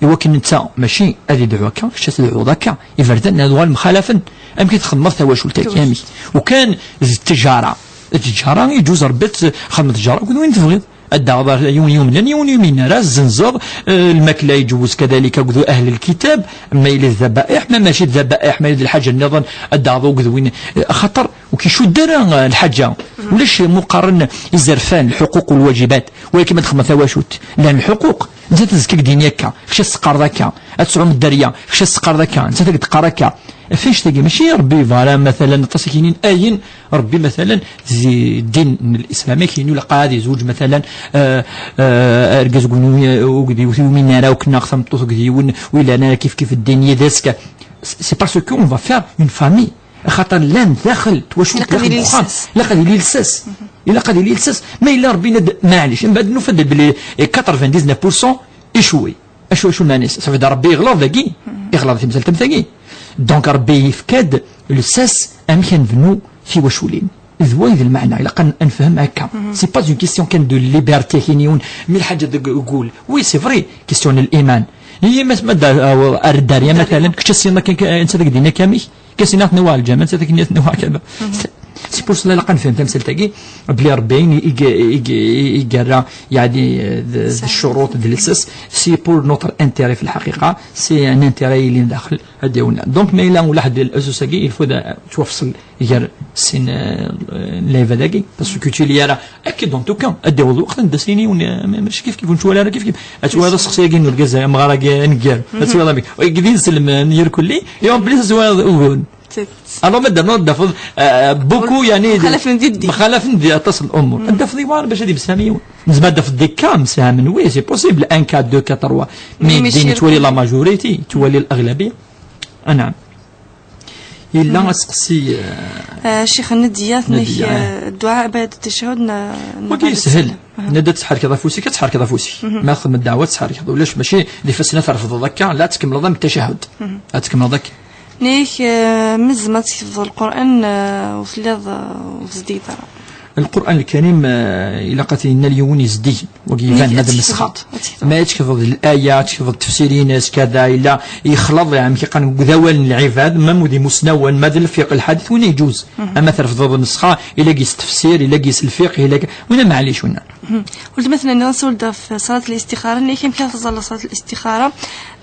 Iwakken netta mačči ad idɛu akka, kečč ad tedɛuḍ akka. Iberdan ad uɣalen mxalafen. Amek i txedmeḍ tawacult-agi? Tawacult. Amek? Ukan d ttejara. Ttejara, yeǧuz Rebbi ad txedmeḍ ttejara akked win tebɣiḍ. Ad d-taɣeḍ ar yiwen yumnen, yiwen yumin ara, ad tezzenzeḍ, eh, lmakla iǧewwez kadalik akked ahl lkitab, ma yella d ddaba'iḥ, ma mačči d ddaba'iḥ, ma yella d lḥaǧa nniḍen, ad d-taɣeḍ akked win, eh, axaṭer ur k-icudd ara, eh, lḥaǧa. Ulac imuqaren izerfan, lḥuquq u lwajibat, walakin ma txedmeḍ tawacult, llan lḥuquq, nettat tezga deg ddin akka, kečč ad teqqareḍ akka, ad tesɛum dderya, kečč ad teqqareḍ akka, nettat ad k-d-teqqar akka. Ɣef annect-agi, mačči Rebbi yebɣa ara, matalan, aṭas i k-yinin ayen, Rebbi, matalan, di ddin n Lislam, i k-yinin ilaq ad yezweǧ, matalan, eh, eh, argaz ur yewwin ara akk neɣ tameṭṭut ur yewwin, ur yellan ara kif kif ddin yid-s. C'est parce que on va faire une famille. Axaṭer llan daxel twacult, ilaq ad yili lsas. Ilaq ad yili lsas. Mhm. Ilaq ad yili lsas. Ma yella Rebbi yenna-d, maɛlic, mbeɛd nufa-d belli quatre-vingt-dix-neuf pour cent échoué. Acu, acu lmeɛna-s? Ça veut dire Rebbi yeɣleḍ dagi? Yeɣleḍ timsalt am tagi. Donc Rebbi yefka-d le sas amek ad nebnu tiwaculin. D wayen d lmeɛna, ilaq ad nefhem akka. C'est pas une question kan de liberté, kiniwen, mi lḥaǧa deg ugul. Oui, c'est vrai, question n liman. Ihi ma, ma da, aw, ar dderya, matalan, kečč assineḍ akken, netta deg din akka amek? Kasi naɣ tnawa lǧama, netta akken tnawa kada. C'est pour cela ilaq ad nefhem tamsalt-agi, belli Rebbi i, i, i, i, i yerra, yeɛni, d, d ccuruṭ, d lsas, c'est pour notre intérêt fi lḥaqiqa, c'est un intérêt yellin daxel, ad d-yawen. Donc, ma yella ulaḥ d l'asus-agi, il faut ad yettwafṣel gar sin, euh, lɛibad-agi, parce que tili ara, akka, en tout cas, ad d-yaweḍ lweqt anda s-yini, euh, ma, mačči kif kif, ur nettwali ara kif kif. Ad twaliḍ aseqsi-agi n urgaz amɣar-agi aneggaru. Ad twaliḍ amek. D inselmen, irkelli, et en plus ad twaliḍ ugun. Alors, ma d-ternuḍ ad d-tafeḍ, euh, beaucoup, yani, mxalafen di ddin. Mxalafen di aṭas n umur. Ad d-tafeḍ iwar bac ad imsefham yiwen. Nezmer ad d-tafeḍ des cas msefhamen, oui, c'est possible, un cas, deux cas, trois. Mais ddin yettwali la majorité, yettwali l'aɣlabiya. Anɛam. Yella aseqsi, euh, Ccix Nadiya, tenna-k, Nadiya, euh, dduɛa baɛd ttacahud n, n wagi yeshel. Nadi ad tḥerkeḍ afus-ik, ad tḥerkeḍ afus-ik. Ma txedmeḍ ddeɛwa, ad tḥerkeḍ. Ulac, mačči d ifassen ad trefdeḍ akka, la, ad tkemmleḍ am ttacahud. Ad tkemmleḍ akka. Nadi, eh, ma tzemreḍ ad tketbeḍ Lqur'an, eh, ur telliḍ, eh, ur tezdigeḍ ara. Lqur'an Lkarim, eh, ilaq ad t-yennal yiwen izeddigen. Wagi iban ma d lmesxaṭ. Ma ad tketbeḍ laya, ad tketbeḍ tefsir-ines, kada, ila yexleḍ, amek iqqan, deg awal n lɛibad, ma d imusnawen, ma d lfiq, lḥadit, win yeǧuz. Ama trefdeḍ nnusxa, ila gis tefsir, ila gis lfiq, ila g-, wina maɛlic, wina. Weltma tenna-d ɣas ur d ɣef ṣalat listixara, nni-k amek ara teẓẓalleḍ ṣalat listixara,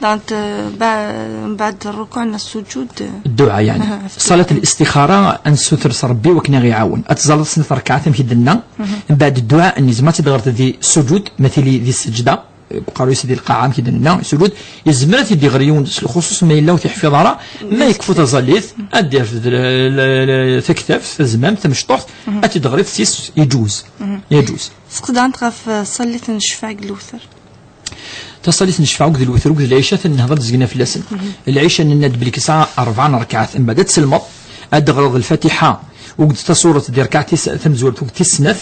dɣa, eh, ba-, mbeɛd rrukuɛ neɣ sujud, eh. Dduɛa, yani. Ṣalat listixara, ad nessuter s Rebbi wakken ad ɣ-iɛawen. Ad tẓalleḍ snat rrekɛat, amek i d-nenna, mbeɛd dduɛa, nni-k ma ad tt-id-teɣreḍ di sujud, ma tili di sseǧda, uqerruy-is di lqaɛa, amek i d-nenna, sujud, yezmer ad t-id-iɣer yiwen s lxuṣuṣ ma yella ur t-iḥfiḍ ara, ma yekfu taẓallit, ad d-irfed l-, l-, l-, taktabt, tazmamt, tamecṭuḥt, ad t-id-teɣriḍ s yes, yeǧuz. Yeǧuz. Seqdant ɣef, eh, ṣallit n ccfaɛ deg lewter. Taṣallit n ccfaɛ akked lewter akked lɛica, ad nehḍer-d zgna fell-asen. Lɛica nenna-d belli tesɛa rebɛa n rrekɛat, mbeɛd ad tselmeḍ, ad d-teɣreḍ lfatiḥa, akked tasuret di rrekɛa tis-, tamezwarut akked tis snat,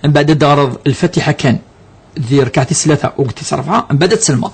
mbeɛd ad d-teɣreḍ lfatiḥa kan di rrekɛa tis tlata akked tis rebɛa, mbeɛd ad tselmeḍ.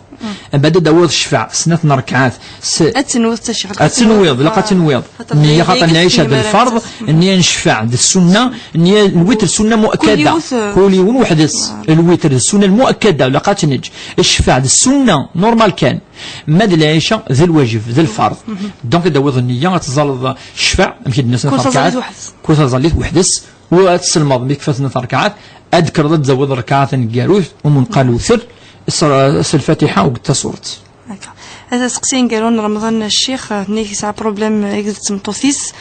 Mbeɛd ad d-tawiḍ ccfaɛ, snat n rrekɛat, s-, ad tenwiḍ, ilaq ad tenwiḍ. Nniya xaṭer lɛica d lferḍ, nniya n ccfaɛ d ssunna, nniya n lwitr ssunna muakkada. Kul yiwen, kul yiwen weḥd-s. Lwitr d ssunna lmuakkada, ilaq ad t-neǧǧ. Ccfaɛ d ssunna, normal kan. Ma d lɛica d lwajeb, d lferḍ. Donc ad d-tawiḍ nniya, ad tẓalleḍ ccfaɛ, amek i d-nnan, kul taẓallit weḥd-s. Kul taẓallit weḥd-s, u ad tselmeḍ mi kfat snat rrekɛat, ad d-tekkreḍ ad d-tawiḍ rrekɛat aneggarut, umunqal lewter, s, s lfatiḥa akked tasuret. Akka. Ad aseqsi aneggaru n Remḍan Ccix, eh, nni-k yesɛa problème, eh, akked tmeṭṭut-is,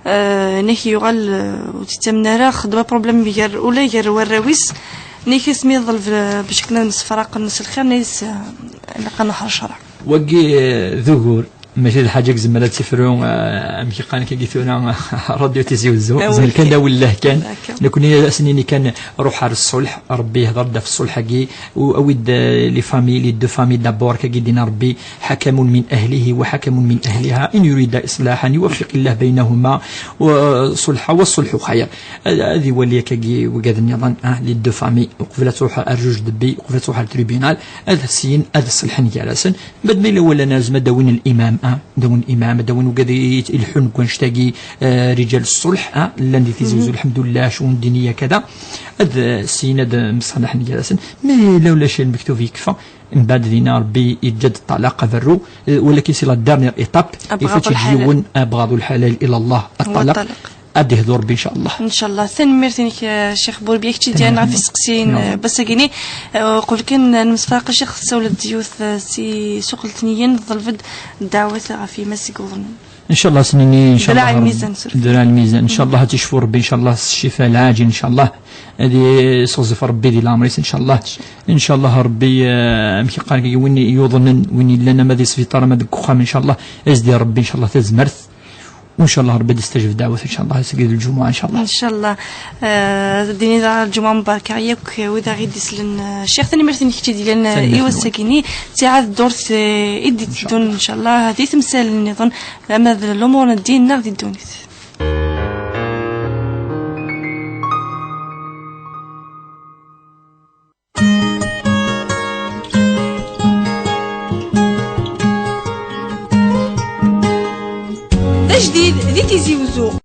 eh, nni-k yuɣal, eh, ur t-ittamen ara, xeddem problème gar, ula gar warraw-is, nni-k asmi yeḍleb, eh, bac akken ad msefraqen s lxir, nni-as, eh, ilaq ad neḥrec ccreɛ. Wagi, eh, d ugur, mačči d lḥaǧa i yezmer ad tt-ifru, eh, amek iqqan akka tura, Radio Tizi Uzzu, ah, zmel kan d awelleh kan. Akka. Nekni ad as-nini kan, ruḥ ar ṣṣulḥ, Rebbi yehder-d ɣef ṣṣulḥ-agi, u awi-d, eh, les familles, les deux familles d'abord, kagi d-yenna Rebbi, حكم من أهله وحكم من أهلها، إن يريدا إصلاحا يوفق الله بينهما، وصلحا والصلح خير. Ad, ad iwali akkagi wigad nniḍen, ah, les deux familles, uqbel ad truḥ ar juge de paix, uqbel ad truḥ ar tribunal, ad syin, ad ṣelḥen gar-asen. Bad ma yella wala nazem ad d-awin l'imam, ah, ad d-awin l'imam, ad d-awin wigad i, i, ileḥḥun deg wannect-agi, eh, رجال الصلح, ah, llan di Tizi Uzzu, lḥemdullah, cɣel ddiniya kada. Ad, eh, syin ad mṣalaḥen gar-asen. Ma yella ulac lmektub yekfa, mbeɛd dinna Rebbi yeǧǧa-d ṭṭalaq, aberru, eh, walakin c'est la dernière étape, il faut ad yeǧǧ yiwen, أبغض الحلال إلى الله الطلاق. Ad d-ihdu Rebbi, ncallah. Ncallah. Tanemmirt-inek, eh, Ccix Burbiya, kečč i d-yerran ɣef iseqsiyen, eh, n wass-agi-ni. Eh, uqbel kan ad nemsefraq, a Ccix, tessawleḍ-d yiwet, eh, si Suq Letniyen, teḍleb-d ddeɛwat ɣef yemma-s i yuḍnen. Ncallah, s-nini, ncallah, Ddreɛ Lmizan, surtout. Ddreɛ Lmizan, ncallah, ad tt-icfu Rebbi, ncallah, s ccfa lɛaǧil, ncallah. Ad iseɣzef Rebbi di leɛmer-is, ncallah. Ncallah, Rebbi, eh, amek iqqar, win yuḍnen, win yellan ama di sbiṭar, ama deg uxxam, ncallah, ad s-d-yerr Rebbi, ncallah, tazmert. Ncallah, Rebbi ad d-istajeb ddeɛwat, ncallah, ass-agi d lǧumuɛa, ncallah. Ncallah. Eh, ad d-nini daɣ lǧumuɛa mubarka i yakk wid aɣ-d-isellen, eh, Ccix, tanemmirt-inek kečč i d-yellan, eh, i wass-agi-ni. Ttiɛad ddurt, eh, i d-iteddun, ncallah, di temsal nniḍen, ama d lumuṛ n ddin neɣ di ddunit. Di, di Tizi Uzzu.